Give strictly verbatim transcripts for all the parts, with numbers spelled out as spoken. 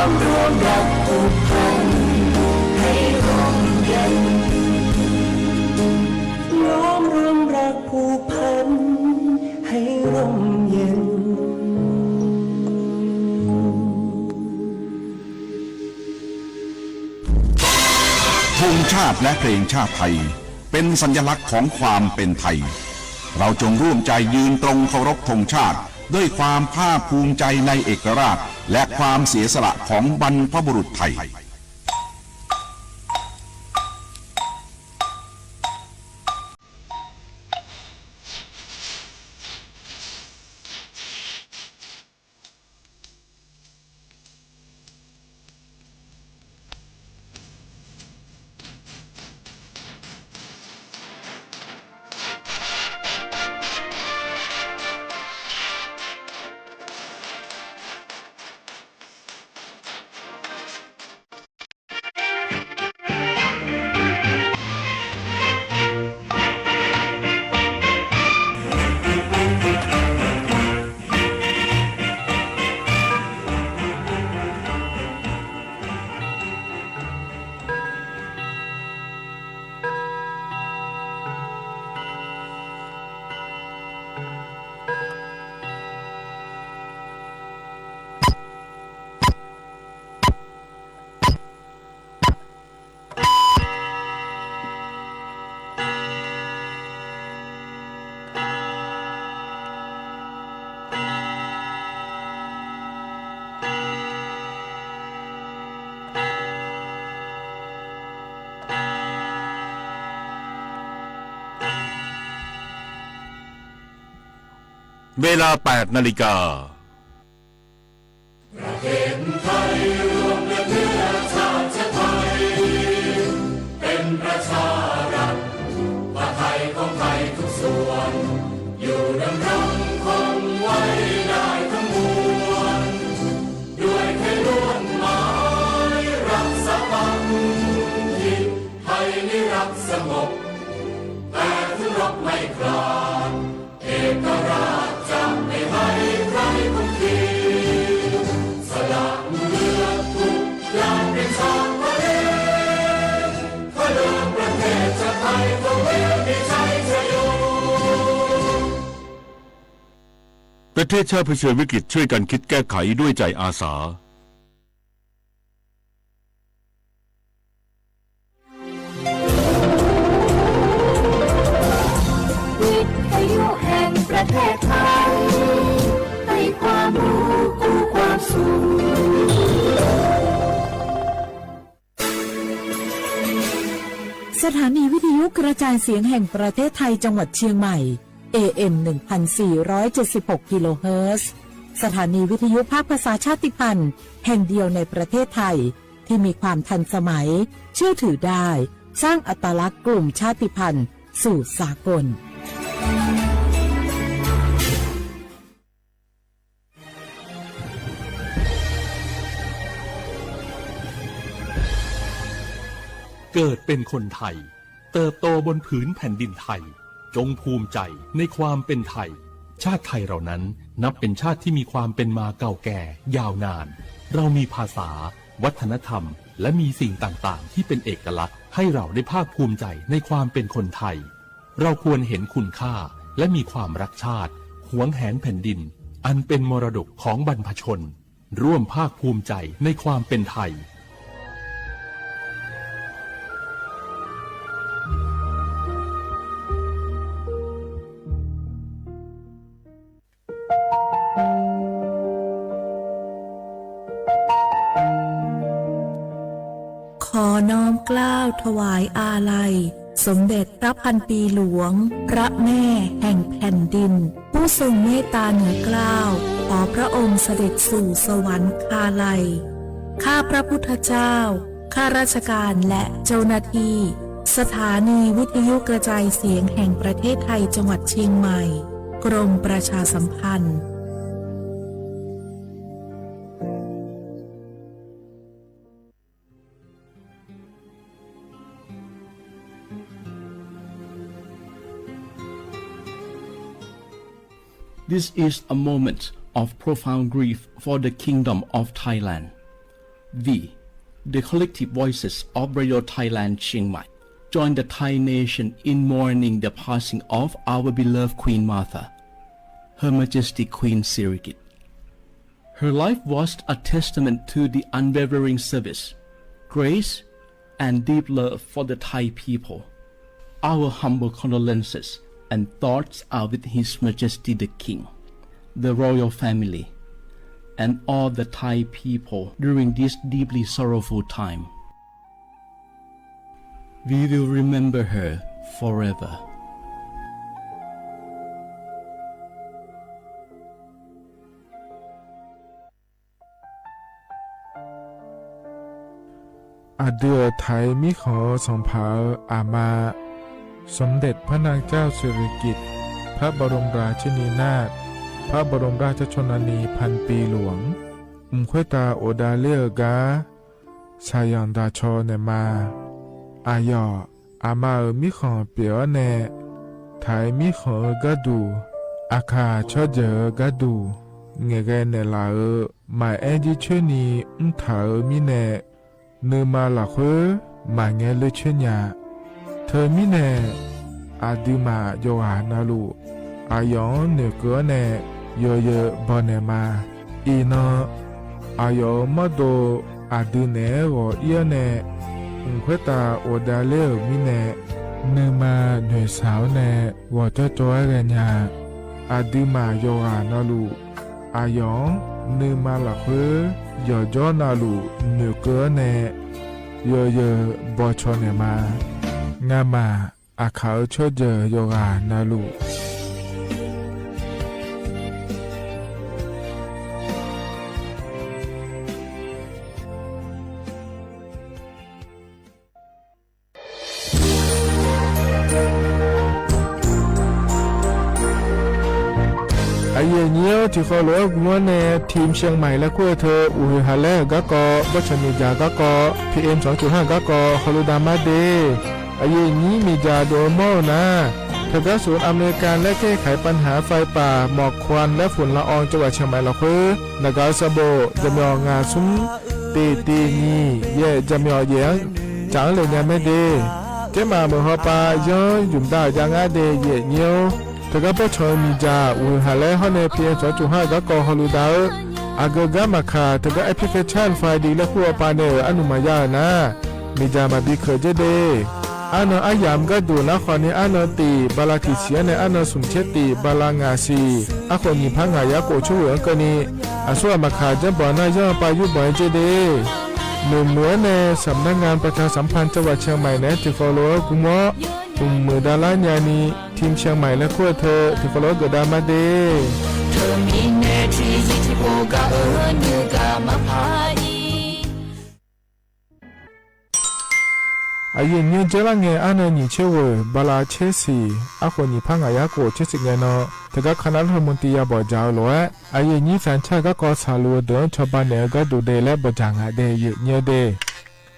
ล้อมรวมรักผูกพัน ให้ร่มเย็น ธงชาติและเพลงชาติไทย เป็นสัญลักษณ์ของความเป็นไทย เราจงร่วมใจยืนตรงเคารพธงชาติ ด้วยความภาคภูมิใจในเอกราช และความเสียสละของบรรพบุรุษไทย เวลา แปดนาฬิกา ประเทศไทยรวมและเพื่อชาติไทย เป็นประชารัฐ ว่าไทยของไทยทุกส่วน อยู่ดำรงคงไว้ได้ทั้งมวล ด้วยไทยล้วนหมายรักสามัคคี ไทยนิรักสงบ แต่ถึงรบไม่กล้า เอกราชจะไม่ให้ใครคุกคี สละเลือดทุกอย่างเป็นชาติทะเล เพื่อประเทศชาติไทยของเรามีชัยชโย ประเทศชาติเผชิญวิกฤต ช่วยกันคิดแก้ไขด้วยใจอาสา วิทยุแห่งประเทศไทย ให้ความรู้คู่ความสุข สถานีวิทยุกระจายเสียงแห่งประเทศไทยจังหวัดเชียงใหม่ เอเอ็ม หนึ่งพันสี่ร้อยเจ็ดสิบหก กิโลเฮิรตซ์ สถานีวิทยุภาคภาษาชาติพันธุ์แห่งเดียวในประเทศไทย ที่มีความทันสมัย เชื่อถือได้ สร้างอัตลักษณ์กลุ่มชาติพันธุ์สู่สากล เกิดเป็นคนไทย เติบโตบนผืนแผ่นดินไทย จงภูมิใจในความเป็นไทย ชาติไทยเรานั้นนับเป็นชาติที่มีความเป็นมาเก่าแก่ยาวนาน เรามีภาษา วัฒนธรรม และมีสิ่งต่างๆ ที่เป็นเอกลักษณ์ ให้เราได้ภาคภูมิใจในความเป็นคนไทย เราควรเห็นคุณค่า และมีความรักชาติ หวงแหนแผ่นดิน อันเป็นมรดกของบรรพชน ร่วมภาคภูมิใจในความเป็นไทย ขอน้อมเกล้าถวายอาลัย สมเด็จพระพันปีหลวง พระแม่แห่งแผ่นดิน ผู้ทรงเมตตาเหนือเกล้า ขอพระองค์เสด็จสู่สวรรคาลัย ข้าพระพุทธเจ้า ข้าราชการและเจ้าหน้าที่ สถานีวิทยุกระจายเสียงแห่งประเทศไทยจังหวัดเชียงใหม่ กรมประชาสัมพันธ์ This is a moment of profound grief for the Kingdom of Thailand. We, the collective voices of Radio Thailand Chiang Mai, join the Thai nation in mourning the passing of our beloved Queen Mother, Her Majesty Queen Sirikit. Her life was a testament to the unwavering service, grace, and deep love for the Thai people. Our humble condolences and thoughts are with His Majesty the King, the royal family, and all the Thai people during this deeply sorrowful time. We will remember her forever. Aqdui-euq Taiq mirkhanq-eu sanqpaq-euq aqma, สมเด็จพระนางเจ้าสิริกิติ์ พระบรมราชินีนาถ พระบรมราชชนนีพันปีหลวง mq khoertav ghofdav ler-eu gar shaqzanq daqcaw naeqma. Aqyawf aqma-euq mirkhanq pyeuf-awr nae, Taiq mirkhanq-eu gharduq, Aqkaq tsawrjeuq-eu gharduq ngaeqghae naeqlaf-euq maqaer jircoer ni mrtaq-euq mirnae, nuima lafkhoer maqngae ler coer nya. Teumirnae, aqduimaf yawqghaq navluf, aqyawf-anr noeqkeuv-awr nae yawzeu bawnaeq ma. Iqnan, aqyawf-euq mawrdo aqdui naeq-aer ghawq ir-awr nae, mq khoertav ghofdav ler-euq mirnae, nuima noeqshaq-awr nae ghawqjawr jawr-aer ghaenya. Aqduimaf yawqghaq navluf, aqyawf-anr nuima lafkhoer yawqjawr navluf noeqkeuv-awr nae yawzeu bawcaw naeq ma. Ngamaf Aqkaq-eu tsawrjeuq yawqghaq navluf, aqyuif aqnyir-awr, tiqkhawf lof-aer gmr-awr nae ทีมเชียงใหม่ laer kur-eu teu uqhoeq haq laer-euq garkawv, bawrtsanq miqdzaq garkawv, P M สองจุดห้า garkawv hawluf damar de. Aqyuif aqnyir miqdzaq dov-eu mawr-eu nar, teugar ศูนย์อำนวยการแก้ไขปัญหาไฟป่าหมอกควันและฝุ่นละอองจังหวัดเชียงใหม่ lafkhoer naqgaq-eu sanqbof jaqmyawf ngaq smr tiq tiq nyiq yaef jaqmyawf yaef-anr tsaf-anr le nya mae de. Tsermaf meuq hawpav yanr zmqdav-euq jav ngar de, aqyuif aqnyir-or. Teugar bawrtsanq-eu miqdzaq uqhoeq haq laer hawr nae P M สองจุดห้า garkawv hawluf dav-eu, aqgeu gar maqkaq teugar แอปพลิเคชัน ไฟดี laer kur hawpav nae-euq arnuq maqya-euq nar, miqdzaq maqbi keuq dzer de. Arnan aryamq gharduq nar khawfni arnan tiq bala tiq siq-anr nae arnan smq tser tiq bala ngaq siq, arkhof nyiq par ngaq yar khof tsawrghoeq-anr keuvni, aqsur ghaq maqkaq janrbanq nar yanr pav yurbanq-aer dzer de. Noeqmuiq-anr nae สำนักงานประชาสัมพันธ์จังหวัดเชียงใหม่ naeq-aer tiqkhawf lof-aer gmr-awr, mqmuiq davlar nyani ทีมเชียงใหม่ laer kur-eu teu tiqkhawf lof-aer geufdav mar de. Teumirnae tiqzir tiqpov gaq-eu nuigaq maqpar-ir. Aqyuif aqnyir-anr dzeurlar ngae, arnan nyiq tser ghoeq bala tser siq, arkhof nyiq par ngaq yar khof tser siq ngae nan, teugar คณะรัฐมนตรี ya bawqdzaq-eu lof-aer, aqyuif aqnyir สัญชาติ garkawv tsaqluf-eu deuq-anr cawba naeq-eu gharduq de laer bawqdzaq ngaq de, aqyuif aqnyir-eu de.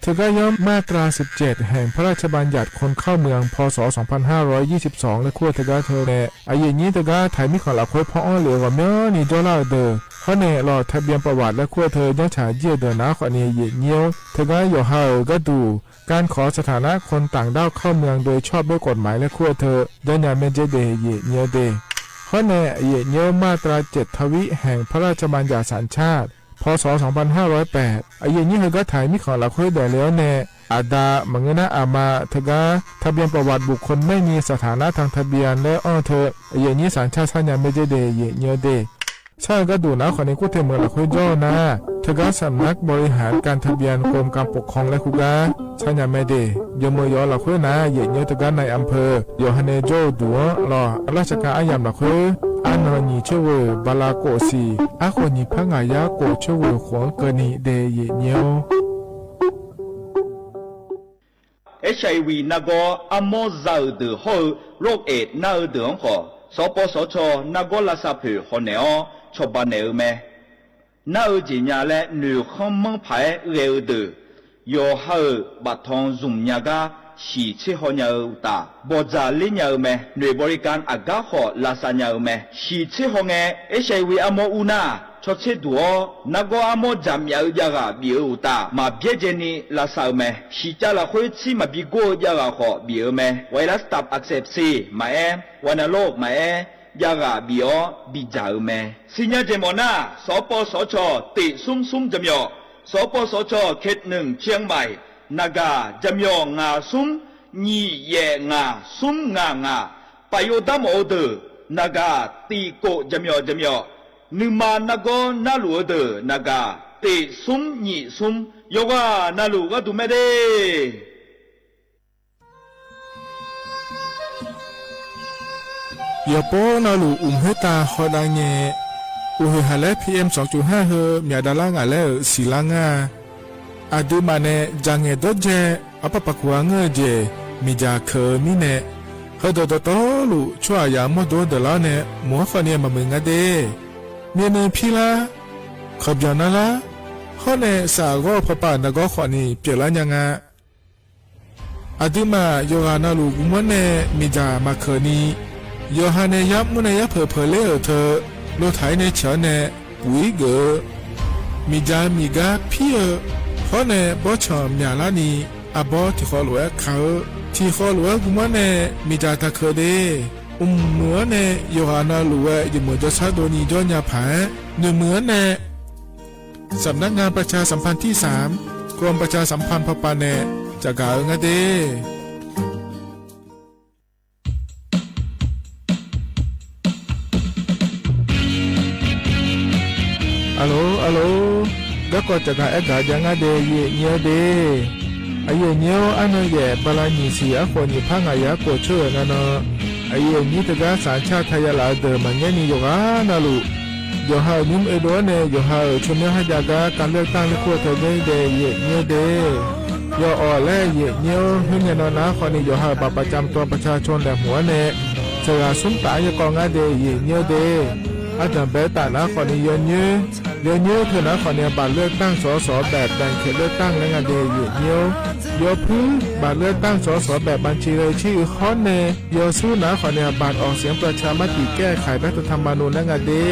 Teugar yanr มาตราสิบเจ็ด แห่งพระราชบัญญัติคนเข้าเมือง พ.ศ. สองพันห้าร้อยยี่สิบสอง laer kur-eu teugar teu nae, aqyuif aqnyir teugar Taiq mirkhanq lafkhoer paw-anr lef-eu ghawqmyanrni jawrlar-euq deuq, hawr nae lawq ทะเบียนประวัติ laer kur-eu teu janrtsaq jir-eu deuq nar khawfni, aqyuif aqnyir-or. Teugar yawqha-euq gharduq การขอสถานะคนต่างด้าวเข้าเมืองโดยชอบด้วยกฎหมาย laer kur-eu teu janrnya mae dzer de, aqyuif aqnyir-or de. Hawr nae aqyuif aqnyir-or, มาตราเจ็ดทวี แห่งพระราชบัญญัติสัญชาติ พ.ศ. สองพันห้าร้อยแปด aqyuif aqnyir heugar Taiq mirkhanq lafkhoer daefle-awr nae, aqda maqngeur nar aqma teugar ทะเบียนประวัติบุคคลไม่มีสถานะทางทะเบียน laer anr-eu teu, aqyuif aqnyir สัญชาติ sarnya mae dzer de, aqyuif aqnyir-or de. Sar-eu gharduq nar khawfni kur te meuq lafkhoer jawr-eu nar, teugar สำนักบริหารการทะเบียน กรมการปกครอง laer kur gar sarnya mae de. Yawmeuq yawf-eu lafkhoer nar, aqyuif aqnyir-or, teugar นายอำเภอ yawqha nae jawr-eu duq-anr lawq, ราชการ aryamq lafkhoer arnan nyiq tser ghoeq bala khof siq, arkhof nyiq par ngaq yar khof tser ghoeq khof-anr keuvni de, aqyuif aqnyir-or. Aershaq iq wiq nargawr armawr za-euq deuq hawr-eu โรคเอดส์ nar-eu deuq-anr khawf, sawqpawv sawqcaw nargawr lavsav poeq hawnaeq-awr cawba naeq-eu mae. Nar-eu jeq nya laer noeqkhanr manr paq-aer ghae-eu deuq, yawqha-euq baftanq zmq nya gar shiq tser haw nya-eu uqtaf, bawqdzaq ler nya-eu mae. Noeq บริการ aqgar khawf lavsav nya-eu mae. Shiq tser haw ngae, Aershaq iq wiq armawr ur nar, tsawrtser duq-awr, nargawr armawr dzaqmyav-eu javghaq bif-euq uqtaf, maq byaerdzaeni lavsav-eu mae. Shiqcav lafkhoer tsir maqbi gor-eu javghaq khawf bif-eu mae. ไวรัสตับอักเสบซี maqaer, วัณโรค maqaer, javghaq bif-awr bidzaq-eu mae. Sirnya jeq mawf nar, สปสช tiq smr smr jaqmyawf, สปสช เขตหนึ่ง เชียงใหม่ naqgaq jaqmyawf ngaq smr nyiq yaef ngaq smr ngaq ngaq, paf yov dar mawf-eu deuq naqgaq tiq kof jaqmyawf jaqmyawf, nuima nargawr narluf-eu deuq naqgaq tiq smr nyiq smr, yawqghaq navluf gharduq mae de. Yawqpov navluf uqmq khoertav hawdav ngae, uqhoeq haq laer P M สองจุดห้า heu myaq davlar ngaq laer-euq siqlar ngar-a. Aqduimaf nae dzaq ngaeq dawrdzae arpar paf kuq-a ngeur-eu jeq miqdzaq keuq-eu mirnae, heudeuq dawqtawvluf tsawrhaqzaq mawrdo-anr deuq lar-awr nae mq-anr khawfni maqmuiq nga de. Myavnuiv pirlar, kawqbyanq narlar, hawr nae saf ghawr-eu pawpav nargawr khawfni pyeuflar nya nga. Aqduimaf yawqghaq navluf guvmanr nae miqdzaq maqkeuq ni, yawqha nae yar mr nae yar peuq peuq ler-euq teu, lotaq-ir nae ciq-awr nae puq-ir geuf-eu, miqdzaq miqgar pir-eu, hawr nae bawrtsanq myaqlar ni, arbawr tiqkhawv lof-aer ka-eu, tiqkhawv lof-aer guvmanr nae miqdzaq taqkeuq de. Mqmuiq-anr nae yawqghaq navluf-aer jeqmeuq jawrshar dovni jawr nya paq-aer, noeqmuiq-anr nae สำนักงานประชาสัมพันธ์ที่สาม กรมประชาสัมพันธ์ พป nae caqgaq-eu ngar de. Aqlof aqlof, garkawv caqgaq aergaq jav ngar de, yeqnyir-awr de. Aqyuif aqnyir-or, arnan yaef bala nyiq siq arkhof nyiq par ngaq yaf arkhof coer-euq nga nan, aqyuif aqnyir teugar saq car taq ya laf-eu deuq maqngaer ni yawqghaq navluf, yawqha-euq nymr oedov-awr nae yawqha-euq tsawrmyanr kharjav gar kavler tanr ler kur-eu teu de, yeqnyir-awr de. Yawawq laer yeqnyir-awr, khoernyae nan nar khawfni yawqha-euq baqbaqcam tawv ประชาชน laeqhmq-anr nae, teughaq smr taf-anr yawkawv ngar de, yeqnyir-awr de. Ardanq bae-eu taf nar khawfni yawnyoer, yawnyoer teu nar khawfni บัตรเลือกตั้ง สส แบบแบ่งเขตเลือกตั้ง laer nga de, yeqnyir-awr. Yawpuir บัตรเลือกตั้ง สส แบบบัญชีรายชื่อ hawr nae yawsur nar khawfni บัตรออกเสียงประชามติแก้ไขรัฐธรรมนูญ laer nga de.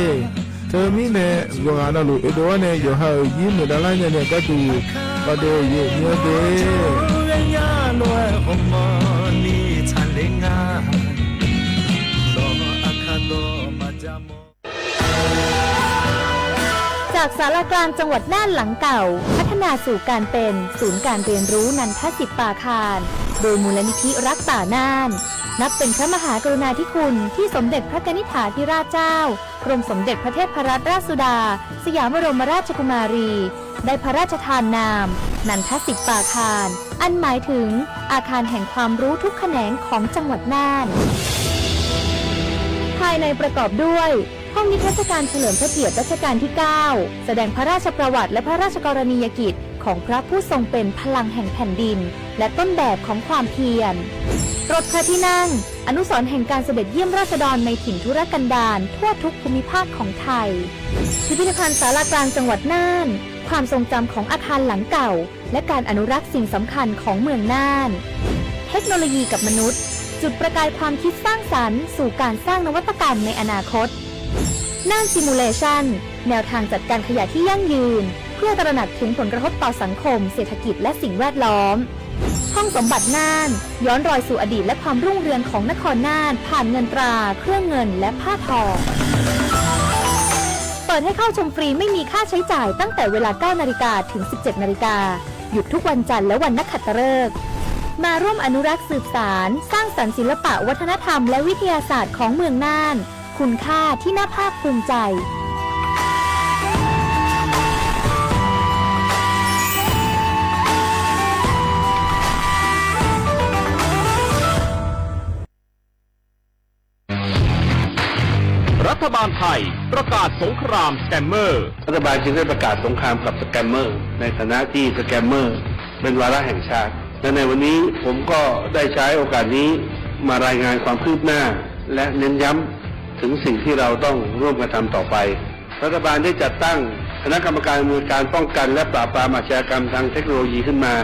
Teumirnae yawqghaq navluf oedov-awr nae yawqha-euq yir muiqdav lar nya nae gharduq, awq de, yeqnyir-awr de. จากศาลากลางจังหวัดน่านหลังเก่า พัฒนาสู่การเป็นศูนย์การเรียนรู้นันทสิทธิ์ปาคาร โดยมูลนิธิรักป่าน่าน นับเป็นพระมหากรุณาธิคุณที่สมเด็จพระกนิษฐาธิราชเจ้า กรมสมเด็จพระเทพรัตนราชสุดา สยามบรมราชกุมารี ได้พระราชทานนาม นันทสิทธิ์ปาคาร อันหมายถึงอาคารแห่งความรู้ทุกแขนงของจังหวัดน่าน ภายในประกอบด้วย ห้องนิทรรศการเฉลิมพระเกียรติรัชกาลที่ เก้า แสดงพระราชประวัติและพระราชกรณียกิจของพระผู้ทรงเป็นพลังแห่งแผ่นดิน และต้นแบบของความเพียร รถพระที่นั่ง อนุสรณ์แห่งการเสด็จเยี่ยมราษฎรในถิ่นทุรกันดารทั่วทุกภูมิภาคของไทย พิพิธภัณฑ์ศาลากลางจังหวัดน่าน ความทรงจำของอาคารหลังเก่า และการอนุรักษ์สิ่งสำคัญของเมืองน่าน เทคโนโลยีกับมนุษย์ จุดประกายความคิดสร้างสรรค์สู่การสร้างนวัตกรรมในอนาคต น่าน Simulation แนวทางจัดการขยะที่ยั่งยืน เพื่อตระหนักถึงผลกระทบต่อสังคม เศรษฐกิจ และสิ่งแวดล้อม ห้องสมบัติน่าน ย้อนรอยสู่อดีตและความรุ่งเรืองของนครน่าน ผ่านเงินตรา เครื่องเงิน และผ้าทอ เปิดให้เข้าชมฟรีไม่มีค่าใช้จ่ายตั้งแต่เวลา เก้านาฬิกา ถึง สิบเจ็ดนาฬิกา หยุดทุกวันจันทร์และวันนักขัตฤกษ์ มาร่วมอนุรักษ์สืบสาน สร้างสรรค์ศิลปะวัฒนธรรมและวิทยาศาสตร์ของเมืองน่าน คุณค่าที่น่าภาคภูมิใจ รัฐบาลไทยประกาศสงครามสแกมเมอร์ รัฐบาลจึงได้ประกาศสงครามกับสแกมเมอร์ ในฐานะที่สแกมเมอร์เป็นวาระแห่งชาติ และในวันนี้ผมก็ได้ใช้โอกาสนี้มารายงานความคืบหน้า และเน้นย้ำถึงสิ่งที่เราต้องร่วมกันทำต่อไป รัฐบาลได้จัดตั้งคณะกรรมการอำนวยการป้องกันและปราบปรามอาชญากรรมทางเทคโนโลยีขึ้นมา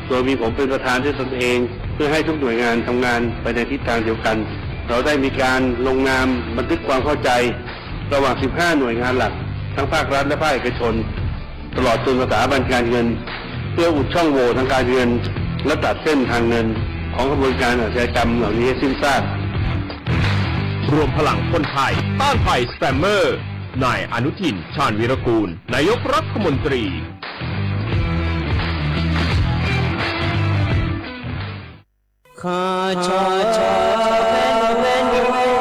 โดยมีผมเป็นประธานด้วยตนเอง เพื่อให้ทุกหน่วยงานทำงานไปในทิศทางเดียวกัน เราได้มีการลงนามบันทึกความเข้าใจระหว่าง สิบห้า หน่วยงานหลัก ทั้งภาครัฐและภาคเอกชน ตลอดจนสถาบันการเงิน เพื่ออุดช่องโหว่ทางการเงิน และตัดเส้นทางเงินของขบวนการอาชญากรรมเหล่านี้ให้สิ้นซาก รวมพลังคนไทยต้านภัยสแปมเมอร์ นายอนุทิน ชาญวีรกูล นายกรัฐมนตรี Khanqcawq cawq bae bae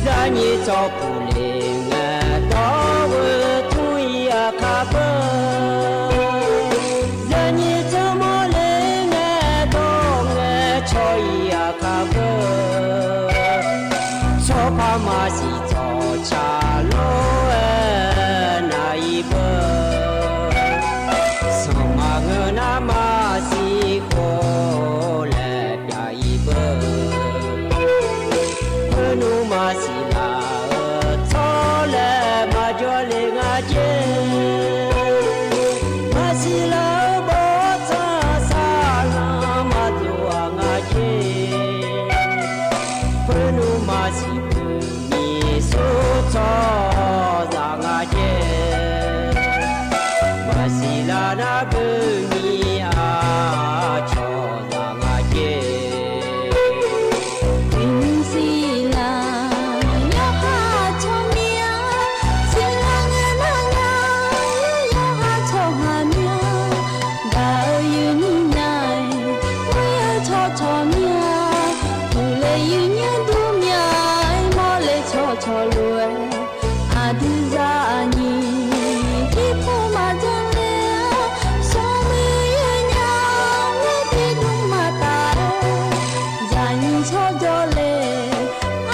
Zarnyiq tsawrpuq le ngae dawr-eu tmr-ir aqkaq beu. Zarnyiq tsawrmawr le ngae dawr ngae cawq-ir aqkaq beu. Tsawrpaq maqsiq tsawqcaq lof-aer nar-ir beu. Sanqpaq ngeur nar maqsiq khof laer pyav-ir beu. Khoernmr maqsiq laf-eu tsawrlaeq maqjawr le nga jer. Maqsiq laf-eu bawrtsanq saqlanq maqdov-aq nga jer. Khoernmr maqsiq beumiq sur tsawrhaqzaq nga jer. Maqsiq laf nar beumiq aqcawq zaq nga jer. Mqsiq laf yawqha tsawrmyanr siqlar ngae nar nga, yawqha tsawrhaq myanr gaq-eu yuifnyir nar-iq, mr-eu tsawrcawq myanr, uqle yuifnyir dur myanr-aer mawrle tsawrcawq lof-aer, aqdui zaqnyiq irpov maqdzanr ler-awr, smrmuiq yawnyaf-awr, tiqdmr maqtaf-aer, zaqnyiq tsawrjawr le,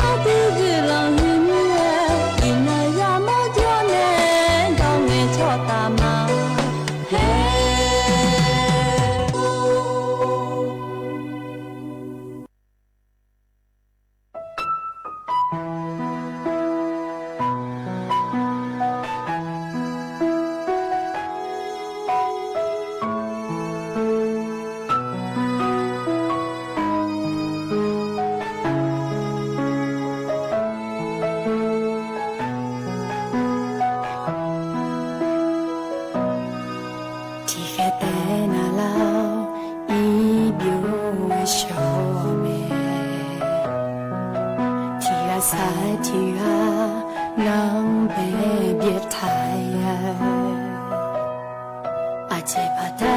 aqdui guiqlanq huiq mir-aer, iqnan yamawr jawr nae, dawr ngae tsawrtaf ma her. Tiqkhaeq taef navlar-awr, irbyov-aer shawr-awq mae. Tiqghaq sar-aer tiqghaq nanrbae byaertaq-a. Aqjeq baqda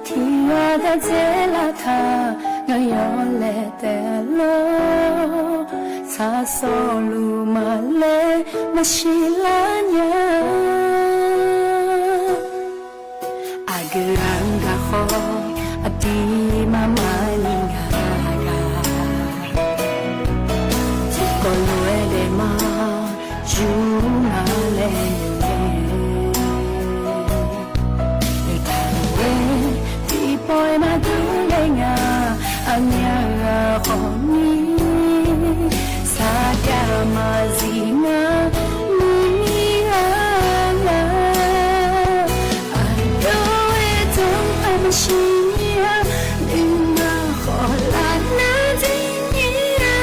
tiqghaq gardzer lavtaq, ngaq yawlaeq taef lor. Saqsawqluf maqlaer maqsiq lar nya. Aqgeu ghaq-anr gaq khawf, aqdui marmar ni ngaq ghaq. Tiqkawv lof-aer daefma yur ma laer noeq-aer, noeqtaq lof-aer tiqpawf-aer maqdur ler nga. Aqmyaq ghaq khawf ni saqjav maqzif nga, muiq ni ghaq nga. Aqdawr-aer tanqpaq maqsiq nya, nuima khawf lar nar dir nya.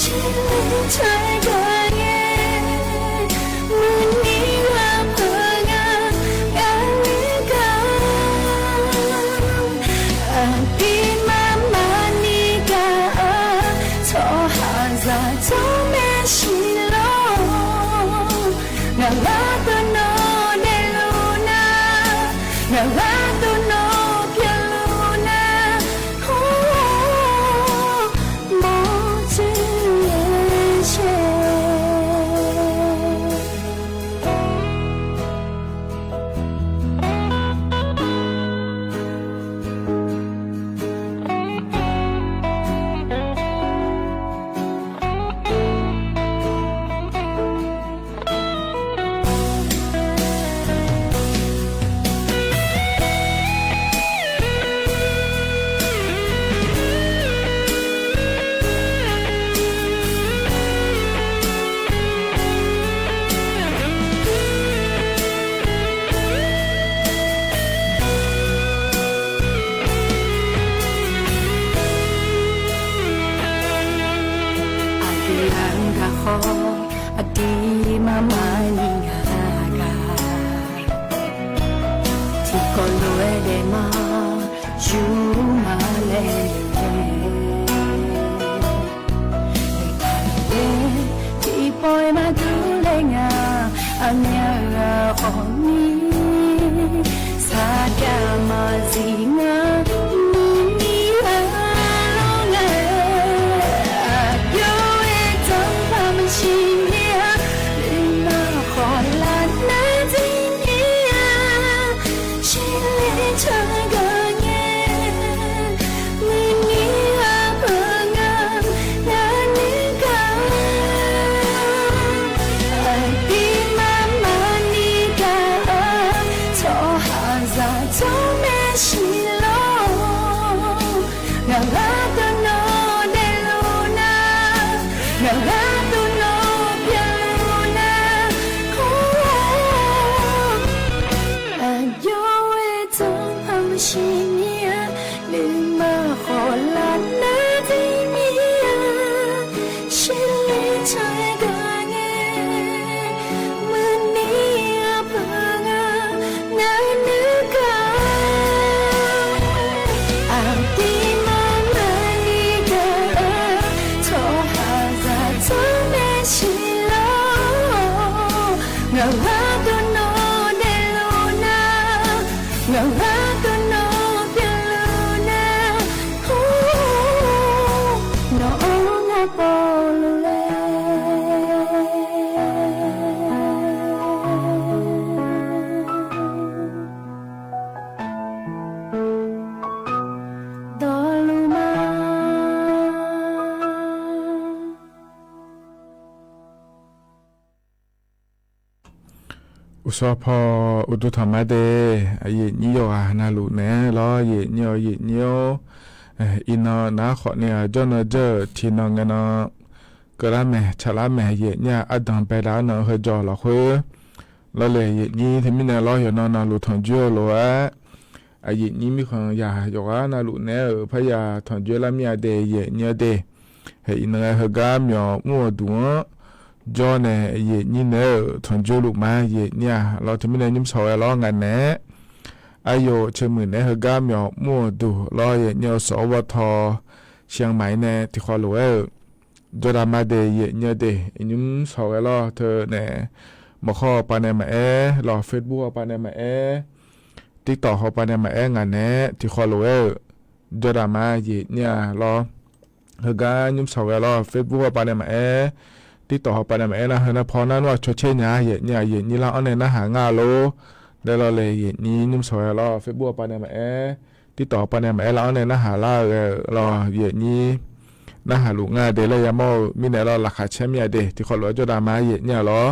Ciqler caer gaq-aer, muiq ni ghaq peuq nga, gaq-aer gaq. Aqdirmar maqni gaq-a, tsawrhaqzaq tsawrmaeq siq lor. Ngaq gharduq nawq daefluf nar, ngaq gharduq nawq pyeufluf nar, mawrtsoeq-aer shaer. Aqgaq khawf aqdirmar maqni ngaq gaq, tiqkawv lof-aer daefma yurma laer, tiqpawf-aer maqdur laer ngaq, aqmyan ghaq khawf ni sarjax maqzif ngar, maqni aqlawr nga, aqjox-aer tanqpaq maqsiq nya, nuima khawf lar nar zir nya, shirler tsawrganr ngae, maqni aqpeuq nga, ngar nuigaq, aqdirmar maqni gaq-eu tsawrhaqzaq tsawrmaeq siq lor. Ngaq gharduq nawq daefluf nar, ngaq gharduq nawq pyeufluf nar, aqjox-aer tanqpaq maqsiq nya, nuima khawf lar nar zir nya, shirler tsawrganr ngae, maqni aqpeuq nga, ngar nuigaq, aqdirmar maqni gaq-eu tsawrhaqzaq tsawrmaeq siq lor. Ngaq gharduq nawq daefluf nar, ngaq gharduq nawq pyeufluf nar, nawq-anr ngar povluf laer dawqluf ma. Uqshawq paw uqduq tanqma de, aqyuif nyir yawqghaq navluf naeq-aer lawr, yif nyir-awr yif nyir-or. Iqnan nar khawfni-aq jawrnan jawr-euq tiqnan ngaenan keuvlar maeq tsaqlar maeq, yif nyir-aq ardanq baedav-awr nan heujawr lafkhoer lawr le, yif nyir teumirnae lawr yawqnan navluf tanqjoer-eu lof-aer, aqyuif nyir mirkhanq yaq yawqghaq navluf naeq-aer-euq parya tanqjoer lar mir-a de, yif nyir-awr de. Iqnan-aer heugar myawq mr-euq duq-anr jawr nae yif nyir naeq-aer-euq tanqjoer luf ma, yif nyir-aq lawr teumirnae nymr shawq ghae lawr ngaq naeq-aer aqyawf ceumuiq naeq-aer heugar myawq mr-euq duq lawr, yif nyir-awr sawq-awr bawtaw siqanq maqir nae tiqkhawf lof-aer-euq jawrdaq ma de, yif nyir-awr de. Nymr shawq ghae lawr teunae maqkhawr-eu pavnae maqaer lawr, Facebook-awr pavnae maqaer, TikTok-awr pavnae maqaer, ngaq naeq-aer tiqkhawf lof-aer-euq jawrdaq ma, yif nyir-aq lawr. Heugar nymr shawq ghae lawr, Facebook-awr pavnae maqaer, TikTok-awr pavnae maqaer nar, heu nar paw nar nmr-aq cawtser nya, yif nyir-aq yif nyir lar-anr nae narhaq nga lor laer lawr le, yif nyir nymr shawq ghae lawr, Facebook-awr pavnae maqaer, TikTok-awr pavnae maqaer lar-anr nae narhaq lar-eu ghae-euq lawr, yif nyir narhaq luf nga de laer yamawr-eu mirnae lawr laqkhaq caer mir-a de, tiqkhawf lof-aer jawrdaq ma, yif nyir-aq lawr.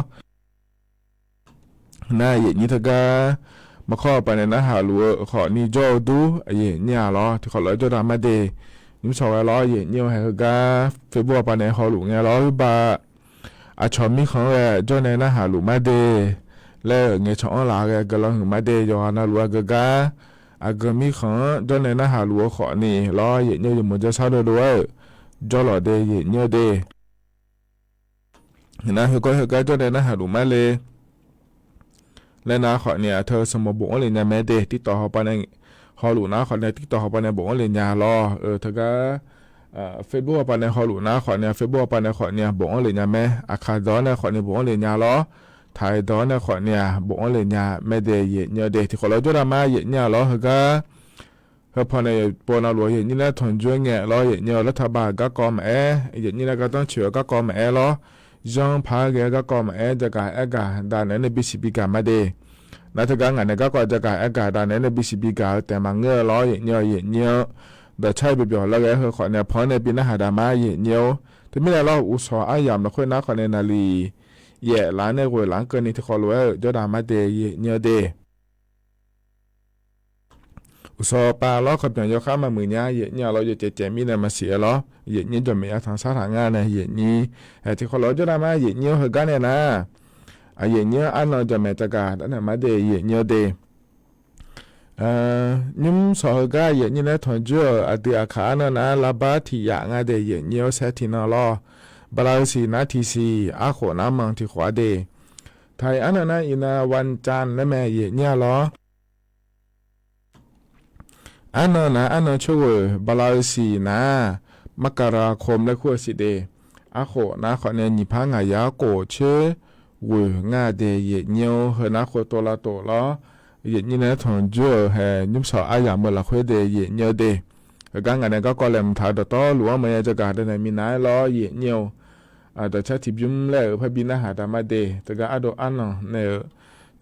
Nar yif nyir teugar maqkhawr-eu pavnae narhaq luf-eu khawfni jawr-eu dur, yif nyir-aq lawr tiqkhawf lof-aer jawrdaq ma de. Nymr shawq ghae lawr, yif nyir-awr haeq heugar Facebook-awr pavnae hawluf ngae lawr, oerbar aqcawq mirkhanq-anr ghae jawrnae narhaq luf ma de laer-euq ngaeqcawq-anr laf ghae guiqlanq huiq ma de. Yawqghaq navluf aqgeu gar aqgeu mirkhanq-anr jawrnae narhaq luf-eu khawfni lawr, yif nyir-awr yawmuiq jawrshar dovdov-aer-euq jawrlawq de, yif nyir-awr de. Nar heukawr heugar jawrnae narhaq luf ma le laer nar khawfni-aq teu sanqbof bofanr lef nya mae de, TikTok-awr pavnae hawluf nar khawfni-aq TikTok-awr pavnae bofanr lef nya lawr. Teugar Facebook-awr pavnae hawluf nar khawfni-aq Facebook-awr pavnae khawfni-aq bofanr lef nya mae. Aqkaq dawq-anr nae khawfni bofanr lef nya lawr. Taqdawq-anr nae khawfni-aq bofanr lef nya mae de, yif nyir-awr de. Tiqkhawf lof-aer jawrdaq ma, yif nyir-aq lawr. Heugar heu pawnae yawqpov navluf-eu yif nyir laer tanqjoer ngae lawr, yif nyir-awr lartaba-euq garkawv maqaer, yif nyir laer gardanr coeq-eu garkawv maqaer lawr, zanr paq-aer ghae-eu garkawv maqaer, jagaq aer gaq daq naeq-aer nae bisiq bi gaq ma de. Nar teugar ngaq nae garkawv jagaq aer gaq daq naeq-aer nae bisiq bi gaq-eu taef maqngeur-eu lawr, yif nyir-awr yif nyir-awr dawqcar-eu byawq byawq lar ghae-aer heu khawfni-aq panq-anr nae bi narhaq daq ma, yif nyir-awr. Teumirnae lawr uqshawq aryamq lafkhoer nar khawfni naqliq yaef laf-anr nae ghoeq laf-anr keuvni tiqkhawf lof-aer-euq jawrdaq ma de, yif nyir-awr de. Uqshawq pav lawr kawqbyanq yawkhar maqmuiq nya, yif nyir-aq lawr, yawcaev caev mirnae maqsiq-aer lawr, yif nyir jawqmaeq ya tanq sar taq nga nae yif nyir. Tiqkhawf lof-aer jawrdaq ma, yif nyir-awr heugar nae nar, aqyuif nyir-anr arnan jawqmaeq jagaq daq naeq ma de, yif nyir-awr de. Nymr shawq heugar yif nyir laer tanqjoer-euq aqdui aqkaq arnan nar lavbar tiq yaf nga de, yif nyir-awr saer tiqnan lawr. Bala-eu siq nar tiqsiq, arkhof nar manq tiqkhof-a de. Taiq arnan nar iqnan วันจันทร์ laer mae, yaeq nyir-a lawr. Arnan nar arnan coer ghoeq, bala-eu siq nar-aq, มกราคม laer kur-eu siq de. Arkhof nar khawf nae nyiq par ngaq yar khof coer ghoeq ngar de, yaeq nyir-or. Heu nar khof tov lavtof lawr. Yaeq nyir nae tanq jur-euq hae, nymr sawq aryamq-eu lafkhoer de, yaeq nyir-eu de. Heugar ngaq nae garkawv laeqhmq taq-eu dawqtawvluf-anr maqya jawrgaq danae minav-aer lawr, yaeq nyir-or. Dawqcar tiqbymr laer-euq parbi narhaq daqma de, teugar ardov arnan nae-eu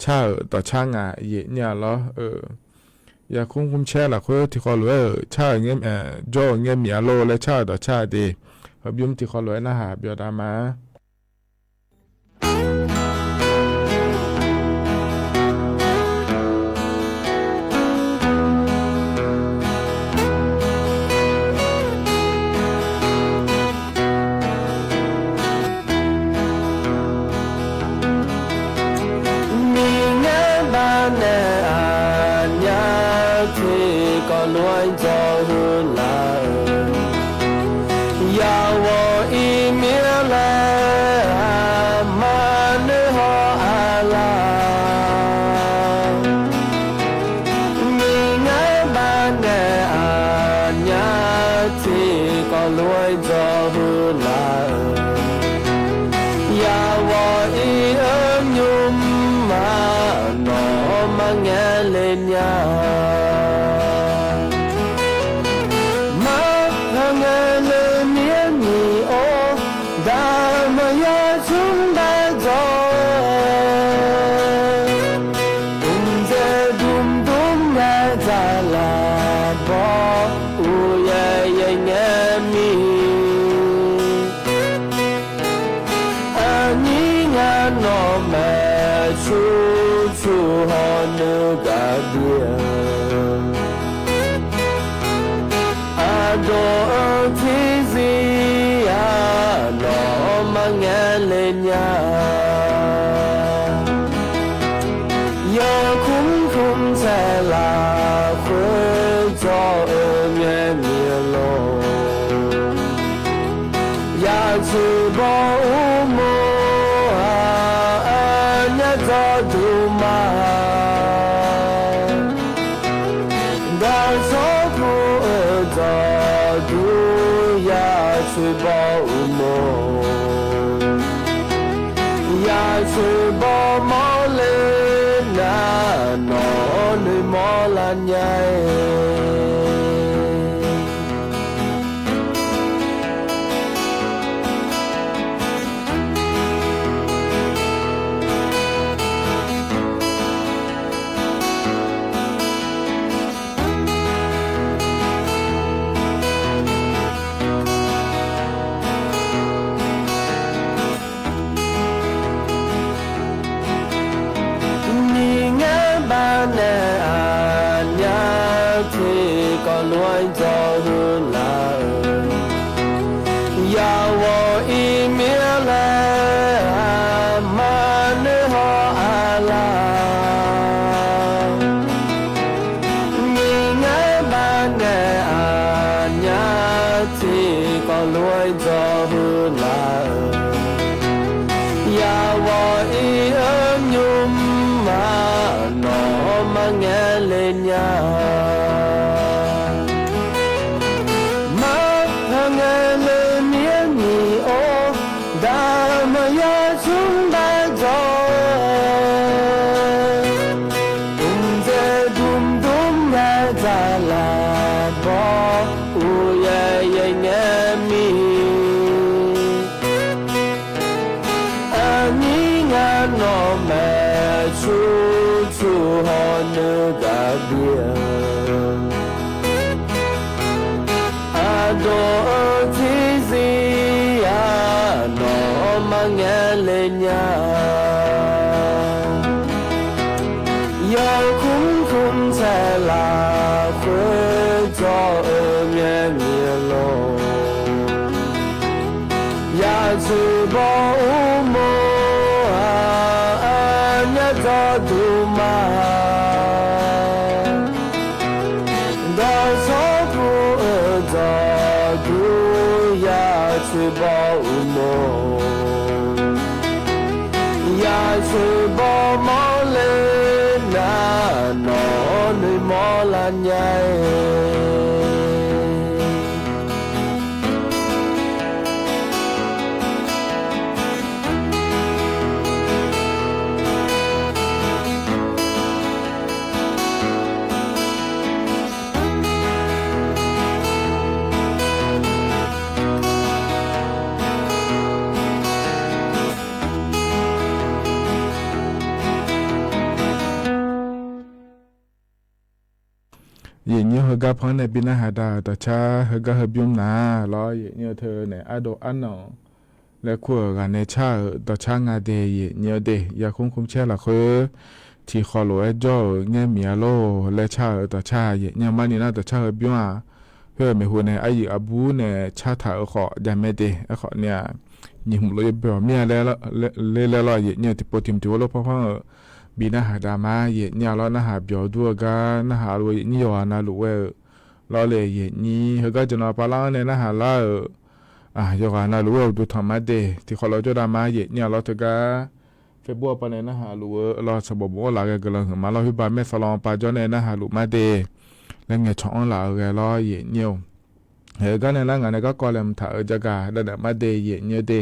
car-euq dawqcar ngaq yaeq nyir-a lawr-eu. Yaqkmr kmr caer lafkhoer tiqkhawv lof-aer-euq car-euq, jawr-euq ngae miq-a lor laer car-euq dawqcar de. Heubymr tiqkhawv lof-aer narhaq byawq daqma. Miqngaer baqnaeq aqnyaf tiqkawv lof-aer dzawq huiq laf-euq, yawqghaq iqmir laer aqma noeqhaw aqlaf. Miqngaer baqnaeq aqnyaf tiqkawv lof-aer dzawq huiq laf-euq, yawqghaq iq-eu nymrma nawq-anr marngaeq le nya. Maqpar ngaeq le mir-aer nyiq-or, daqmaqya tsmr dae dzawq-eu, mqdzaeq dmdm ngae dzaqlaq baw, uqyaer yaer ngae mir. Aqnyir ngar nawq maeq cur cur hawr nuigaq dir-eu, aqdawq-eu tiqzir-aq nawq-anr marngaeq le nya. Yawkmr kmr taeq lafkhoer dzawq-eu ngae miq-eu lor, ya'tsoeq baw uqmov-aq aqnyaf dzawqduq ma. Dawqtawvluf-eu dzawqduq ya'tsoeq baw uqmov, ya'tsoeq baw mawr le nar nawq-anr noeqmawr lar nya-eu. Miqngaer baqnaeq aqnyaf tiqkawv lof-aer dzawq huiq laf-euq, yawqghaq iqmir laer aqma noeqhaw aqlaf. Miqngaer baqnaeq aqnyaf tiqkawv lof-aer dzawq huiq laf-euq, yawqghaq iq-eu nymrma nawq-anr marngaeq le nya. Maqpar ngaeq le mir-aer nyiq-or, daqmaqya tsmr dae dzawq-eu, mqdzaeq dmdm ngae dzaqlaq baw, uqyaer yaer ngae mir. Aqnyir ngar nawq maeq cur cur hawr nuigaq dir-eu, aqdawq-eu tiqzir-aq nawq-anr marngaeq le nya. Yawkmr kmr taeq lafkhoer dzawq-eu ngae miq-eu lor, ya'tsoeq baw uqmov-aq aqnyaf dzawqduq ma. Dawqtawvluf-eu dzawqduq ya'tsoeq baw uqmov. Sheuqbawr mawrle nar, nawq-anr noeqmawr lar nya-aer. Yaeqnyir heugar pan nae bi narhaq da-euq dawqcar heugar heubymr nar lawr, yaeqnyir-eu teu naeq ardov arnan laer kur-euq ghaq nae car-euq dawqcar nga de, yaeqnyir-eu de. Yarkmr kmrcaer lafkhoer tiqkhawf lof-aer jawr-euq ngaer miq-a lor laer car-euq dawqcar yaeqnyir-eu marni nar dawqcar heubymr-aq, khoer-euq maeqhu nae aryuif aqbur nae cartaq-euq khawf javmae de. Aerkhawf ni-aq, nyiq hmq lof-aer byawq mir-a ler laer lawr, yaeqnyir-eu tiqpov tiq mq tiq heulof panr panr-euq bi narhaq da ma, yaeqnyir-a lawr, narhaq byawq dur-eu gar narhaq luf-eu yaeqnyir yawqghaq navluf ghae-euq lawr le, yaeqnyir heugar jeq nan pavlar-anr nae narhaq lar-euq yawqghaq navluf ghae-euq duqtanq ma de. Tiqkhawf lof jawr da ma, yaeqnyir-a lawr, teugar Facebook-anr pavnae narhaq luf-eu lawr, sanqbof bofanr laf ghae guiqlanq huiqma lawr, huiqba maer sawlan pavjawr nae narhaq luf ma de. Laer ngaeqcawq-anr laf-eu ghae lawr, yaeqnyir-eu haeq-eu gar nae nar ngaq nae garkawv laeqhmq taq-euq jagaq davnaeq ma de, yaeqnyir-eu de.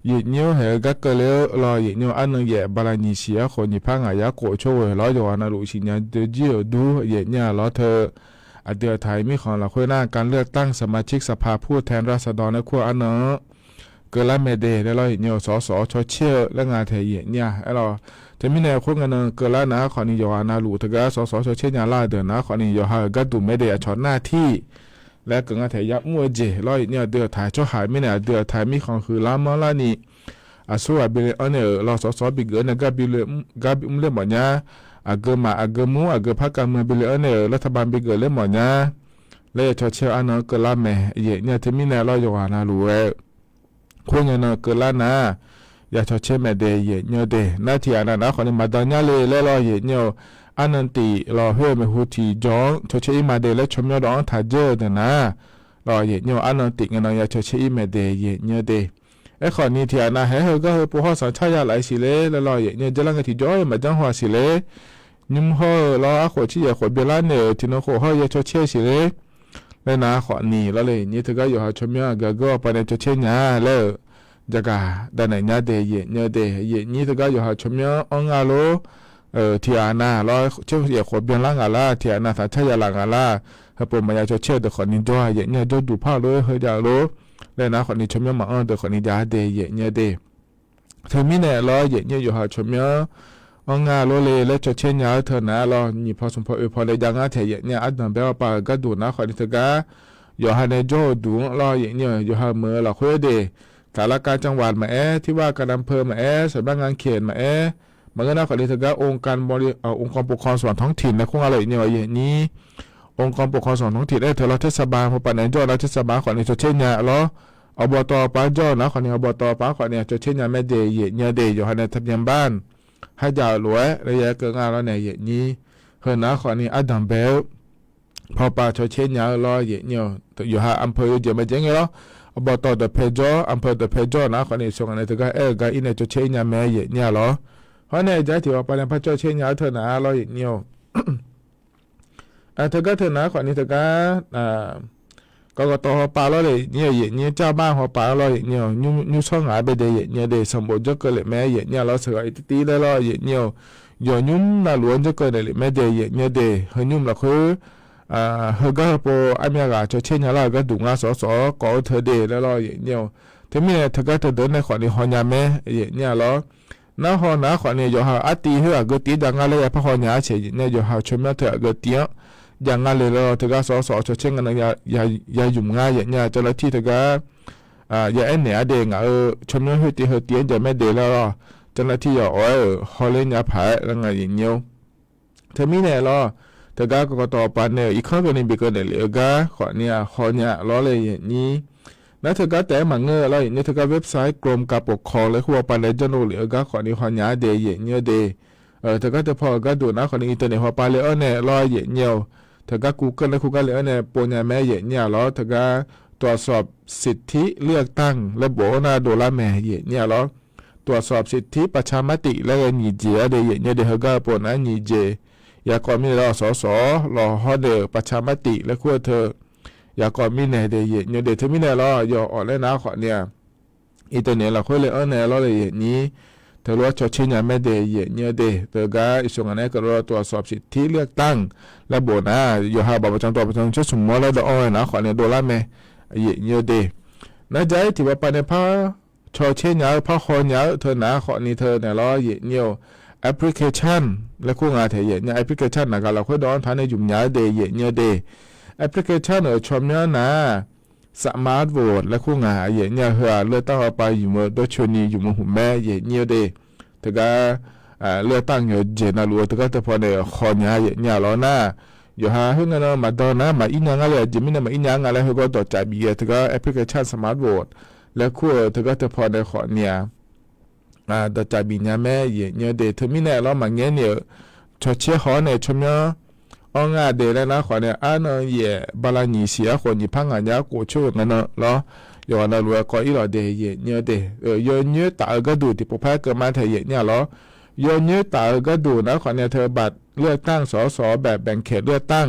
Yaeqnyir-eu haeq-eu gar keuvle-eu lawr, yaeqnyir-eu arnan yaef bala nyiq siq arkhof nyiq par ngaq yar khof tsawrghoeq lawr, yawqghaq navluf siqnya doejir-euq dur yaeqnyir-a lawr teu. Aqdui aqtaq-iq mirkhanq lafkhoer nar การเลือกตั้งสมาชิกสภาผู้แทนราษฎร nae kur-eu arnan-anr keuvlar mae de laer lawr, yaeqnyir-eu sawqsawq-awr cawcaer-eu laer nga taeq yaeqnyir-a aer lawr. Teumirnae khoerngae nan keuvlar nar khawfni yawqghaq navluf teugar sawqsawq-awr cawcaer nya lar-eu deuq nar khawfni yawqha-euq gharduq mae de, aqcawq nar tir laer keuv nga taeq yamr-eu jeq lawr, yaeqnyir aqdui aqtaq-iq tsawrhaq mirnae aqdui aqtaq-iq mirkhanq huiqlar manrlar ni aqsurghaq bi le anr nae-euq lawr, sawqsawq-awr bi geuf-anr nae gar bi mr ler mawfnya. Aqgeu maq aqgeu mur aqgeu par kavmuiq bi le anr nae-euq รัฐบาล bi geuf ler mawfnya laer ya cawcaer-eu arnan-anr keuvlar mae, yaeqnyir-a. Teumirnae lawr, yawqghaq navluf-aer khoerngae nan keuvlar nar ya cawcaer mae de, yaeqnyir-eu de. Nar tiqghaq nav nar khawfni maqdan nyar le laer lawr, yaeqnyir-eu arnan tif lawr, khoer-eu maeqhu tiqjawr-anr cawcaer ir ma de laer tsawrmyanr dawq-anr taq dzeur-eu deuq nar lawr, yaeqnyir-eu arnan tif ngae nan ya cawcaer ir mae de, yaeqnyir-eu de. Aerkhawfni tiqghaq nav haeq-aer heugar heupov hawr sanqcar ya laf-eu siqler laer lawr, yaeqnyir-eu jarlar ngae tiqjawr-eu maqjanr haw-a siqler. Nymr hawr-eu lawr, arkhof tsir yaeq khof byanlar nae-euq tiqnan khof hawr-eu ya cawcaer siqler laer nar khawfni lawr le, yaeqnyir teugar yawqha tsawrmyanr aqgeu aqgeu-awr pavnae cawcaer nya laer-euq jagaq davnaeq nya de, yaeqnyir-eu de. Yaeqnyir teugar yawqha tsawrmyanr-anr nga lor. Tiqghaq nav lawr, tsir yaeq khof byanlar ngaq lar, tiqghaq nav sanqcar ya laf ngaq lar, heupov maqya cawcaer-eu deuq khawfni jawr-a, yaeqnyir-a jawrduq par-eu lor, heu jav-eu lor laer nar khawfni tsawrmyanr maqanr-eu deuq khawfni jav de, yaeqnyir-eu de. Teumirnae lawr, yaeqnyir yawqha tsawrmyanr-anr nga lor le laer cawcaer nya-eu teu nar lawr, nyiq paw smq paw oe paw nae jav ngar taeq yaeqnyir-a, ardanq bae-awr pav-euq gharduq nar khawfni teugar yawqha nae jawr-eu duq-anr lawr, yaeqnyir-eu yawqha-euq meuq-eu lafkhoer de, สารกลางจังหวัด maqaer, ที่ว่าการอำเภอ maqaer, สำนักงานเขต maqaer, maqngeur nar khawfni teugar องค์กรปกครองส่วนท้องถิ่น nae kur nga lawr, yaeqnyir-a, yaeqnyir องค์กรปกครองส่วนท้องถิ่น aer teu lawr, เทศบาล paw pav nae jawr-eu nar เทศบาล khawfni cawcaer nya lawr. Awqbawqtawq pav jawr-eu nar khawfni awqbawqtawq pav khawfni cawcaer nya mae de, yaeqnyir-eu de. Yawqha nae ทะเบียนบ้าน haer jav-euq lof-aer laer ya keuv nga lawr nae, yaeqnyir heu nar khawfni ardanq bae-eu paw pav cawcaer nya-eu lawr, yaeqnyir-eu yawqha อำเภอ yawjeq maeqjeq ngae lawr, awqbawqtawq dawqpae jawr, อำเภอ dawqpae jawr-eu nar khawfni shawq ngaq nae teugar aer-eu gar ir nae cawcaer ir nya mae, yaeqnyir-a lawr. Hawr nae jar tiq paw pav nae par cawcaer nya-eu teu nar lawr, yaeqnyir-eu teugar teu nar khawfni teugar กกต hawpav lawr le, yaeqnyir-eu, yaeqnyir เจ้าบ้าน hawpav lawr, yaeqnyir-eu, nymr shawr ngaq-a bae de, yaeqnyir-eu de. Sanqbof janrkeuv lef mae, yaeqnyir-a lawr, sheuqghaq-ir tirtir laer lawr, yaeqnyir-eu, yawqnymr navluf-anr janrkeuv naeq lef mae de, yaeqnyir-eu de. Heu nymr lafkhoer heugar heupov armyav ghaq cawcaer nya lar-euq gharduq ngar shawq shawq-awr kawv-eu teu de laer lawr, yaeqnyir-eu. Teumirnae teugar teudeuq nae khawfni hawnya mae, yaeqnyir-a lawr. Narhaw nar khawfni yawqha-euq artiv khoer aqgeu tiv-anr jav ngar laer ya par hawnya-a ceq, yaeqnyir-a, yawqha-euq tsawrmyanr teu aqgeu tiv-anr jav ngar le laer lawr, teugar shawq shawq-awr cawcaer ngae nan ya yamq ngar, yaeqnyir-a, เจ้าหน้าที่ teugar ya aernaeq-a de, ngaq-euq tsawrmyanr khoer tiv heu tiv-anr jav mae de laer lawr, เจ้าหน้าที่ ya awq-aer-euq hawler nya paq-aer laer nga, yaeqnyir-eu. Teumirnae lawr, teugar กกต hawpav nae-euq irkanr keuvni bikeuv naeq lef-eu gar khawfni-aq hawnya lawr le, yaeqnyir. Nar teugar taef-aer maqngeur lawr, yaeqnyir, teugar website กรมการปกครอง laer kur hawpav nae janr dov lef-eu gar khawfni hawnya-a de, yaeqnyir-eu de. Teugar teupaw-euq gharduq nar khawfni internet hawpav le-anr nae lawr, yaeqnyir-eu. Teugar กูเกิล laer kur gar le-anr nae pov nya mae, yaeqnyir-a lawr. Teugar ตรวจสอบสิทธิเลือกตั้ง laer bof-anr nar dovlar mae, yaeqnyir-a lawr. ตรวจสอบสิทธิประชามติ laer ghae nyiq jeq-a de yaeqnyi-eu de, heugar-eu pov nar nyiq jeq. Yaqkawv mirnae lawr sawq-awr sawq-awr lawq hawr nae-euq ประชามติ laer kur-eu teu, yaqkawv mirnae de yaeqnyi-eu de. Teumirnae lawr yawq awq laer nar khawfni-aq, iqtaqnaeq lafkhoer le-anr nae lawr le yaeqnyi, teulof-aer cawtser nya mae de yaeqnyi-eu de. Teugar iqsur ngaq nae keuv lof-aer ตรวจสอบสิทธิเลือกตั้ง laer bof nar, yawqha baq baqcan dawq baqcan caer smq mawr laer dawv-anr-eu nar khawfni dovlar mae, yaeqnyi-eu de. Nar jar-ir tiq baqpav nae par cawtser nya-eu par haw nya-eu teu nar khawfni teu naeq lawr yaeqnyi-eu, application laer kur nga taeq yaeqnyi-eu, application naqgaq lafkhoer dawv-anr taq nae yumq nya-eu de yaeqnyi-eu de. Application-euq tsawrmyanr nar-aq, smart vote laer kur nga yaeqnyi-eu, heu-aq เลือกตั้ง awr pav yumq-eu dawrcoeni yumq-eu hmq mae yaeqnyi-eu de. Teugar เลือกตั้ง yawqjeq navluf-eu teugar teupaw nae haw nya yaeqnyi-a lawr nar, yawqha khoerngae nan maqdan nar maqir nya ngar le, aqjeq mirnae maqir nya-a nga laer heugawr dawqcav bif ghae teugar application smart vote laer kur-eu teugar teupaw nae khawfni-aq, dawqcav bif nya mae yaeqnyi-eu de. Teumirnae lawr maqngaer ni-euq cawtser haw-awr nae tsawrmyanr-anr ngar de laer nar khawfni arnan yaef bala nyiq siq arkhof nyiq par ngaq nya arkhof coer-euq ngae nan lawr, yawqghaq navluf-aer kawv-ir lawq de yaeqnyi-eu de. Yawnyoer taf-eu gharduq tiqpov par keuvma taeq yaeqnyi-a lawr. Yawnyoer taf-eu gharduq nar khawfni teu บัตรเลือกตั้ง สส แบบแบ่งเขตเลือกตั้ง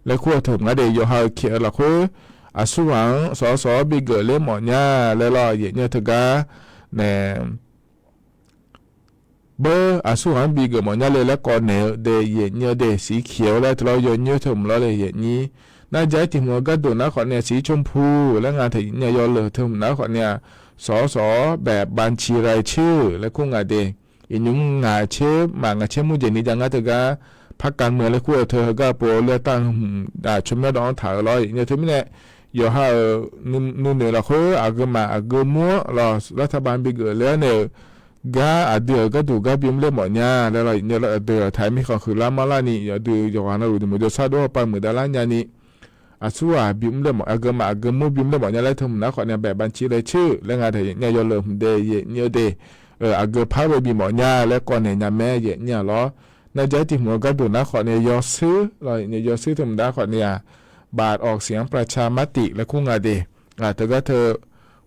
laer kur-eu teu ngar de, yawqha-euq kaeq-eu lafkhoer aqsurghaq-anr sawq-awr sawq-awr bigeuf ler mawf nya laer lawr yaeqnyi-eu teugar nae beur aqsurghaq-anr bigeuf mawf nya le laer kawv naeq-eu de yaeqnyi-eu de. Siq kaeq-eu laer teu lawr yawnyoer teu hmq lawr le yaeqnyi. Nar jar-ir tiq hmq-eu gharduq nar khawfni-aq siq ชมพู laer nga taeq yaeqnyi-a yawleuq teu hmq nar khawfni-aq, sawq-awr sawq-awr แบบบัญชีรายชื่อ laer kur nga de. Iqnymr ngaq tser maf ngaq tser mur jeq ni jav ngar teugar par การเมือง laer kur-eu teu heugar pov เลือกตั้ง hmq tsawrmyanr dawv-anr taq-eu lawr yaeqnyi-eu teumirnae, yawqha-euq nuinoeq lafkhoer aqgeu maf aqgeu mur-anr lawq รัฐบาล bigeuf ler-awr nae-eu gar aqdui-euq gharduq gar bimr ler mawf nya laer lawr yaeqnyi-eu aqdui-euq taq-aer mirkhanq huiqlar manrlar ni aqdui yawqghaq navluf nuimuiq jawrshar dov-awr pav muiqdav lar nya ni, aqsurghaq bimr ler mawf aqgeu maf aqgeu mur bimr ler mawf nya laer teu hmq nar khawfni-aq แบบบัญชีรายชื่อ laer nga taeq yaeqnyi-a yawleuq hmq de yaeqnyi-eu de. Aqgeu par-eu bimawf nya laer kawv naeq nya mae yaeqnyi-a lawr. Nar jar-ir tiq hmq-eu gharduq nar khawfni yawshuir lawr yaeqnyi-eu yawshuir teu hmq nar khawfni-aq, บัตรออกเสียงประชามติ laer kur nga de. Teugar teu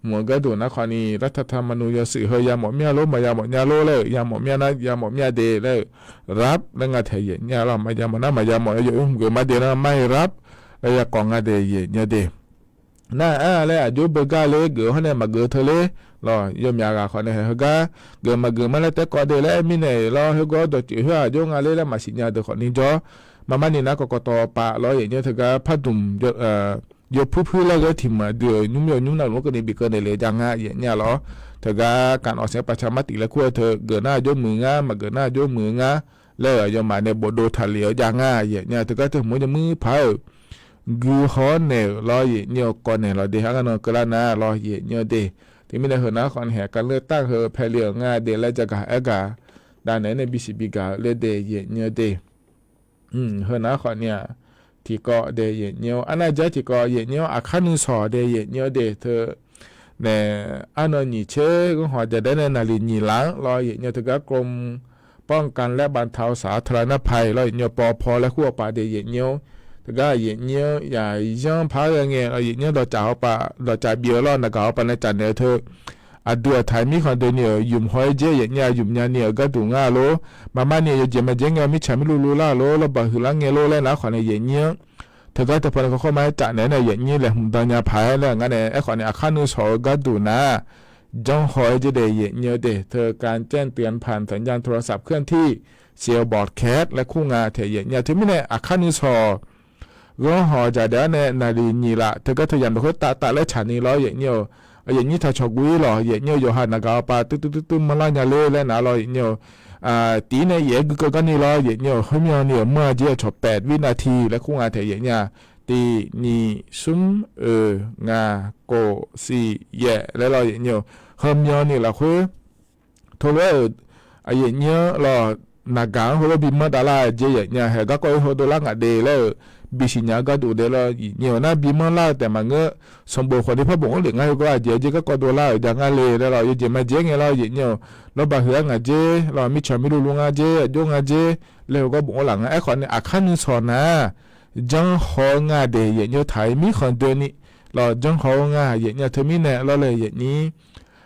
hmq-eu gharduq nar khawfni รัฐธรรมนูญ yawshuif heu yamawf mir-a lor maqya mawf nya lor laer-euq yamawf mir-a nar yamawf mir-a de laer-euq รับ laer nga taeq yaeqnyi-a lawr, maqya mawf nar maqya mawf-a yawf-ir hmq geuf ma de nar ไม่รับ laer ya kawv nga de yaeqnyi-eu de. Nar-aq laer aqjox beugar ler geuf hawr nae maqgeuf teu ler lawq, yawmyaq ghaq khawfni heugar geuf maqgeuf ma laer taer kawv de laer aer mirnae lawr, heugawr dawqtsuif khoer-aq aqjox nga ler laer maqsiq nya deuq khawfni jawr. Maqmar ni nar kawv kawv tawv paf lawr yaeqnyi-eu teugar pardmq yawpuir puir laer ghae tiq mq aqdui-euq nymr yawnymr navluf-anr keuvni bikeuv naeq le jav nga yaeqnyi-a lawr. Teugar การออกเสียงประชามติ laer kur-eu teu geuf nar aqjox muiq ngar maqgeuf nar aqjox muiq ngar laer-euq aqyawfmaf nae bofdov taqlef-eu jav nga yaeqnyi-a. Teugar teu hmq-anr yawmuir paq-euq gui haw-awr naeq-euq lawr yaeqnyi-eu kawv naeq lawq de, argar nan keuvlar nar lawr yaeqnyi-eu de. Teumirnae heu nar khawfni haeq การเลือกตั้ง heu paeqle-euq nga de laer jagaq aer gaq dav naeq-aer nae bisiq bigaq-eu ler de yaeqnyi-eu de. Heu nar khawfni-aq, tiqkawv de yaeqnyi-awr arnav jar tiqkawv yaeqnyi-awr aqkar nuisawq de yaeqnyi-eu de teu nae, arnan nyiq tser ghanr hawq jaqdaef nae naqliq nyiq laf-anr lawr yaeqnyi-eu teugar กรมป้องกันและบรรเทาสาธารณภัย lawr yaeqnyi-eu paw paw laer kur-eu paf de yaeqnyi-awr, teugar yaeqnyi-awr yaqyanr par ghae ngae lawr yaeqnyi-awr dawqcaf hawpaf dawqcaf bif-eu lawr naqgaq hawpaf nae caf naeq-eu teu aqdui-euq taq-aer mirkhanq doeni-euq ymq haw-aer jer yaeqnyi-a ymq nya ni-euq gharduq ngar lor. Maqmar ni yawjeq maqjer ngae-awr mirtsaq mirluv luv lar-euq lor, lawrbaq huiqlar ngae lor laer nar khawfni yaeqnyi-anr teugar teupaw nae kakhof ma-aer caf naeq-aer nae yaeqnyi laeqhmq dan nya paq-aer laer ngar nae aerkhawfni aqkar nuisawq-eu gharduq nar janr haw-aer jer de yaeqnyi-eu de teu การแจ้งเตือนผ่านสัญญาณโทรศัพท์เคลื่อนที่ cell broadcast laer kur nga taeq yaeqnyi-a. Teumirnae aqkar nuisawq ghanr hawq jaqdaef-awr nae naqliq nyiq laf teugar teu yamq lafkhoer taf taf laer tsaq ni lawr yaeqnyi-eu yaeqnyi taq cawq guv-ir lawq yaeqnyi-eu yawqha naqgaq hawpaf tuir tuir tuir tuir manrlar nya ler laer nar lawr yaeqnyi-eu tiq-ir nae yaef-aer guikeuv gar ni lawr yaeqnyi-eu khoermyan ni-euq manr-a jer-eu cawq paef วินาที laer kur nga taeq yaeqnyi-a. Tiq nyiq smr oeq ngaq kof siq yaef laer lawr yaeqnyi-eu heumyan ni lafkhoer teulof-aer-euq aqyaeqnyi-anr lawr naqgaq-anr heulof bimanr davlar jer yaeqnyi-a. Haeq garkawv-ir heudov lar ngaq de laer-euq bisiq nya-eu gharduq de lawr yaeqnyi-eu nar bimanr lar-eu taef maqngeur. Sanqbof khawf ni par bofanr lef ngar heugawr aqjeq-aer jer garkawv dovlar-euq jav ngar le laer lawr yawjeq maqjer ngae lawr yaeqnyi-eu lawrbaq huiq-ar ngaq jer lawr mirtsaq mirluv luv ngar jer aqjox ngar jer laer heugawr bofanr laf ngar. Aerkhawf nae aqkar nuisawq nar janr haw-eu nga de yaeqnyi-eu taq-aer mirkhanq doeni lawr janr haw-eu nga yaeqnyi-a. Teumirnae lawr laer yaeqnyi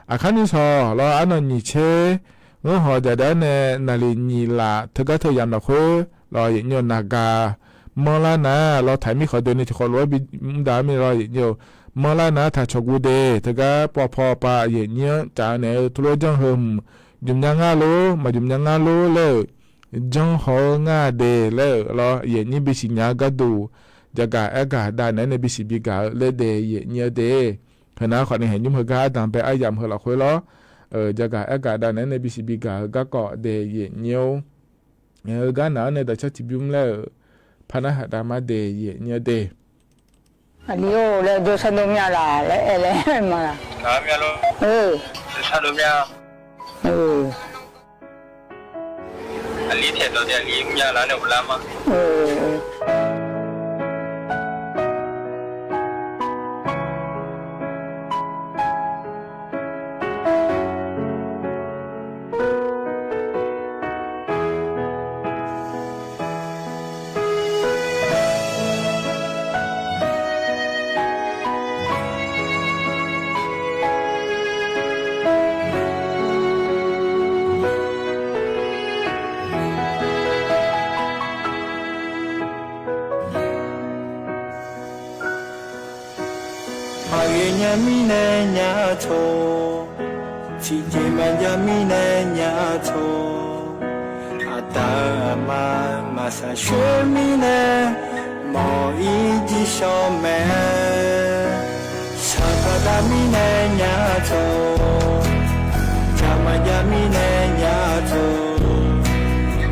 Aqkar ni sawq lawr, arnan nyiq tser, ngar hawq jaqdaef-aer nae naqliq nyiq laf teugar teu yamq lafkhoer lawr, yaeqnyi-eu naqgaq manrlar nar lawr, taqmir khawf doeni tiqkhawf lof-aer bi mr daq-eu mir lawr, yaeqnyi-eu manrlar nar taq cawqguv de. Teugar pov paw pav yaeqnyi-anr caf-eu naeq-eu teulof janr heu hmq, jmq nya ngar lor, maqjmq nya ngar lor laer-euq janr haw-eu ngar de laer-euq lawr, yaeqnyi bisiq nya-eu gharduq, jaqgaq aergaq dav naeq-aer nae bisiq bi gaq-eu laer daef yaeqnyi-eu de. Heunar khawf ni haeq nymr heugar ardanq bae aryamq heu lafkhoer lawr, jaqgaq aergaq dav naeq-aer nae bisiq bi gaq-eu garkawv daef yaeqnyi-or. Heugar naq-anr nae dawqcar tiqbymr laer-euq par narhaq dav mar daef yaeqnyi-eu de. Aqli-or laer dawqcar dov mya laq laer aer laer ma laq. Aqli taeqdawq de, aqli mya laf nae uvlar ma. Maqghae nya mirnae nya-eu tawq, tiqjeq maqjav mirnae nya-eu tawq, aqda aqma maqshaq shoer mirnae, mawq-ir jir shawr mae. Shaqbaq dav mirnae nya-eu tawq, jaq maqjav mirnae nya-eu tawq,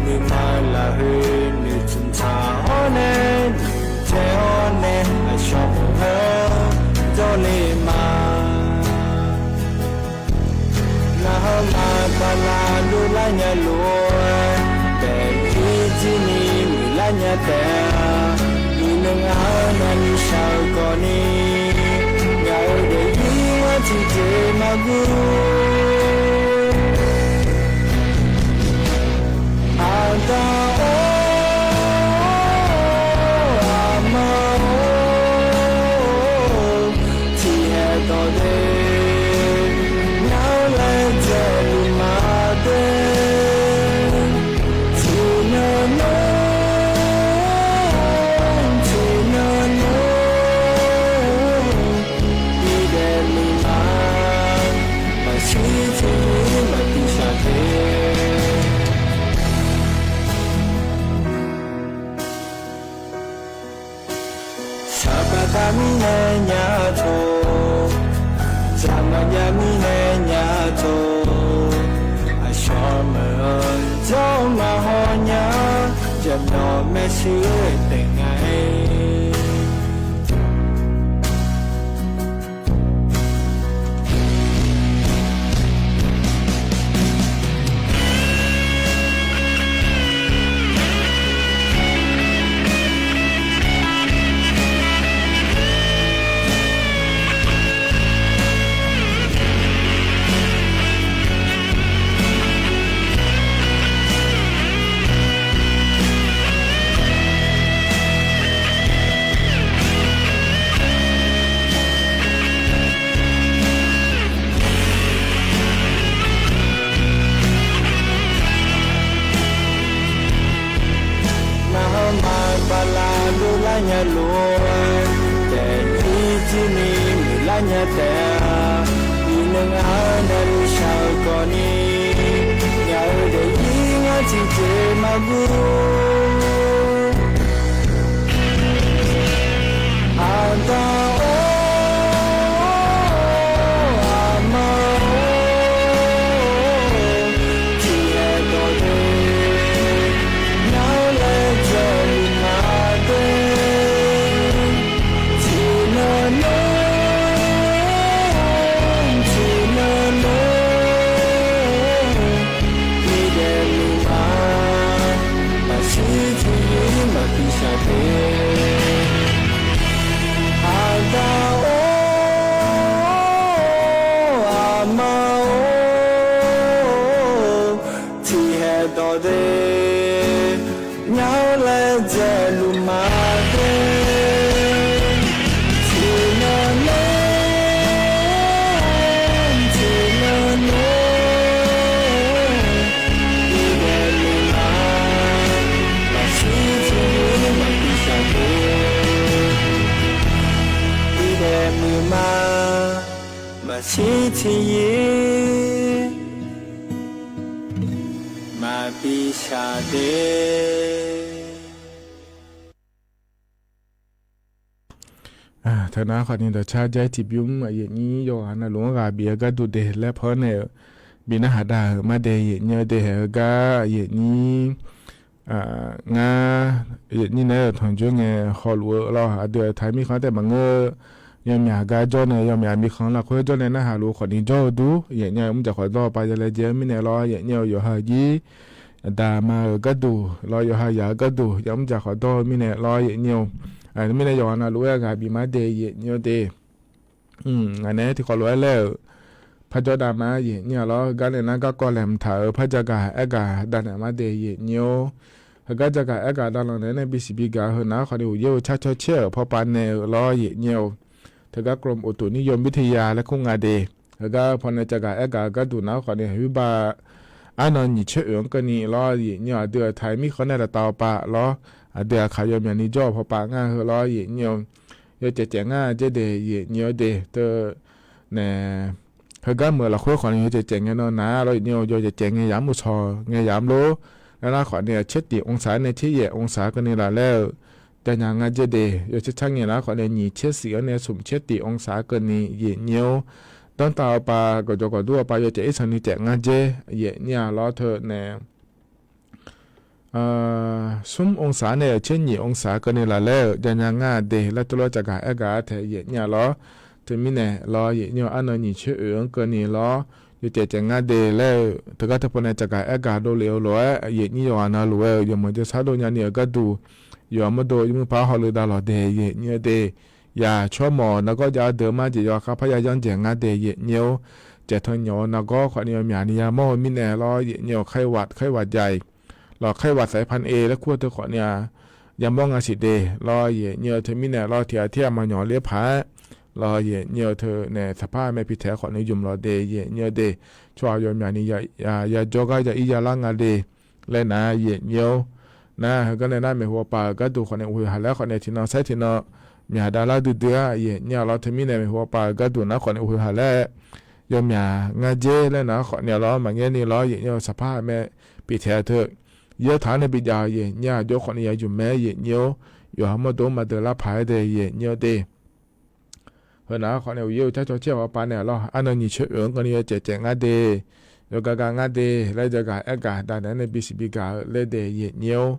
nuima lafkhoer noeqtmq tsaq-awr nae, noeqtsaev-awr nae aqshawq meuq-anr jawrle ma. Narhaq maqbaq lar dovlar nya lof-aer, daefzir jir ni muiqlar nya taef-a. Iqnan-anr navni shaq-eu khawf ni, ngaq-euq daefzir-anr tiqjeq maqguv. Aqda-or, aqma-or, tiqhaeq dawq de, ngar-eu laejae luf ma de. Tiqnan nmr, tiqnan nmr, bidaef luf ma, maqshir tiqyir maqbi shaq de. Shaqbaq dav mirnae nya-eu tawq, jaq maqjav mirnae nya-eu tawq, aqshawq meuq-anr jawr maqhaw nya, jaqmyawf maershuir taef nga-aer. Narhaq maqbaq lar dovlar nya lof-aer, daefzir jir ni muiqlar nya taef-a. Iqnan ngar-anr navni shaq-eu khawf ni, ngaq-euq daefzir-anr tiqjeq maqguv. Aqda-or, aqma-or, tiqhaeq dawq de, ngar-eu laejae luf ma de. Tiqnan nmr, tiqnan nmr, bidaef luf ma, maqshir tiqyir maqbi shaq de. Aqda-or, aqma-or, tiqhaeq dawq de, ngar-eu laejae luf ma de. Tiqnan nmr, tiqnan Iqshaq de. Teunar khawfni dawqcar jair tiqbymr aqyuif aqnyir yawqghaq navluf-anr ghaq bif-eu gharduq de laer pannaeq-euq, bi narhaq dav-euq mar de, yaef nyir-eu de haeq-eu gar aqyuif aqnyir ngar, yaef nyir naeq-aer-euq tanqjoer ngae hawluf-eu lawr, aqdui-euq taq mirkhanq taef maqngeur-eu yawmyaq gar jawr nae, yawmyaq mirkhanq lafkhoer jawr nae narhaq luf-eu khawfni jawr-eu dur, yaef nyir-eu mr jaq khawf dawr-eu pa ya laejae-eu mirnae lawr, yaef nyir-eu yawqha-euq jir aqda ma-euq gharduq lawr, yawqha yaq-eu gharduq ya mr jaq khawf dawr-eu mirnae lawr, yaef nyir-eu. Mirnae yawqghaq navluf-aer ghaq bif mar de, yaef nyir-eu de. Ngaq naeq-aer tiqkawv lof-aer laer-euq parjawr dav ma, yaef nyir-a lawr. Heugar nae nar garkawv laeqhmq taq-euq par jagaq aergaq dav naeq mar de, yaef nyir-or. Heugar jagaq aergaq dav lanq naeq-aer nae bisiq bigaq-eu heunar khawfni uqyaer-eu car cawr caer-euq pawpav naeq-eu lawr, yaef nyir-eu. Teugar กรมอุตุนิยมวิทยา laer kur nga de. Heugar pawnae jagaq aergaq-eu gharduq nar khawfni heubar arnan nyiq coer oeq-anr keuvni lawr, yaef nyir-eu. Aqdui-euq taq mirkhanq nae daqtav-eu pav lawr, aqdui aqkaq yawmyaq ni jawr-euq pawpav ngar heu lawr, yaef nyir-eu. Yawcaev caev ngar jaer de, yaef nyir-eu de. Teu naeq, heugar meuq lafkhoer khawfni yawcaev caev ngae nan nar lawr, yaef nyir-eu. Yawcaev caev ngae yamq mr shawq ngae yamq lor. Nar nar khawfni caer tiq องศา nae caer yaef องศา keuvni laf laer-euq janya ngar jaer de. Yawcaer car ngae nar khawfni nyiq caer shif-anr nae smq caer tiq องศา keuvni, yaef nyir-or. Danrtav-eu pav gawqjawq gawqdur-eu pav yawcaev irsanq ni caev ngar jaer, yaef nyir-a lawr. Teu naeq smr องศา nae-euq caer nyiq องศา keuvni laf laer-euq janya ngar de laer tov lawr caqgaq aergaq-a taeq, yaef nyir-a lawr. Teumirnae lawr, yaef nyir-eu. Arnan nyiq coer oeq-anr keuvni lawr, yawcaev caev ngar de laer-euq teugar teu pawnae caqgaq aergaq dovlef-eu lof-aer, yaef nyir yawqghaq navluf-aer-euq yawqmanq jawrshar dov nyani-euq gharduq, yawqha mawrdo yawmuiq paq-aer hawleu dav lawq de, yaef nyir-eu de. Yaq tsawrmawq nargawr jav-eu deuq mar jeq yawkhav parya yanr dzaeq ngar de, yaef nyir-or. Caev tan nyawq-eu nargawr khawfni yawmyaq ni yamawr-eu mirnae lawr, yaef nyir-eu. ไข้หวัด ไข้หวัดใหญ่ lawq, ไข้หวัดสายพันธุ์ A laer kur-eu teu khawfni-a yamawr nga siq de lawr, yaef nyir-eu. Teumirnae lawr, tiq ghaq tir ghaq maqnyawq ler paq-aer lawr, yaef nyir-eu. Teu naeq saqpar mae pi taeq-aer khawfni ymq lawq de, yaef nyir-eu de. Tsawrhaq yawmyaq ni yajawr gar ya ir ya lar nga de laer nar, yaef nyir-or. Nar heugar nae nar maeqhu pav-euq gharduq khawfni uqhoeq haq laer khawfni tiqnan saer tiqnan myaq dav lar duidui-a, yaef nyir-a lawr. Teumirnae maeqhu pav-euq gharduq nar khawfni uqhoeq haq laer yawmyaq ngar jaer laer nar khawfni-a lawr, maqngaer ni lawr, yaef nyir-eu. Saqpar mae pi taeq-eu teu, yaer taq-anr nae bijav-eu yaef nyir-a, jawr khawfni ya ymq mae, yaef nyir-or. Yawqha mawrdo maqdeuq lar paq-aer de, yaef nyir-eu de. Heunar khawfni uqyaer-eu car cawr caer-eu pawpav naeq lawr, arnan nyiq coer oeq-anr keuvni yawcaev caev ngar de, yawgav gav ngar de laer jagaq aergaq dav naeq-aer nae bisiq bigaq-eu laer de, yaef nyir-or.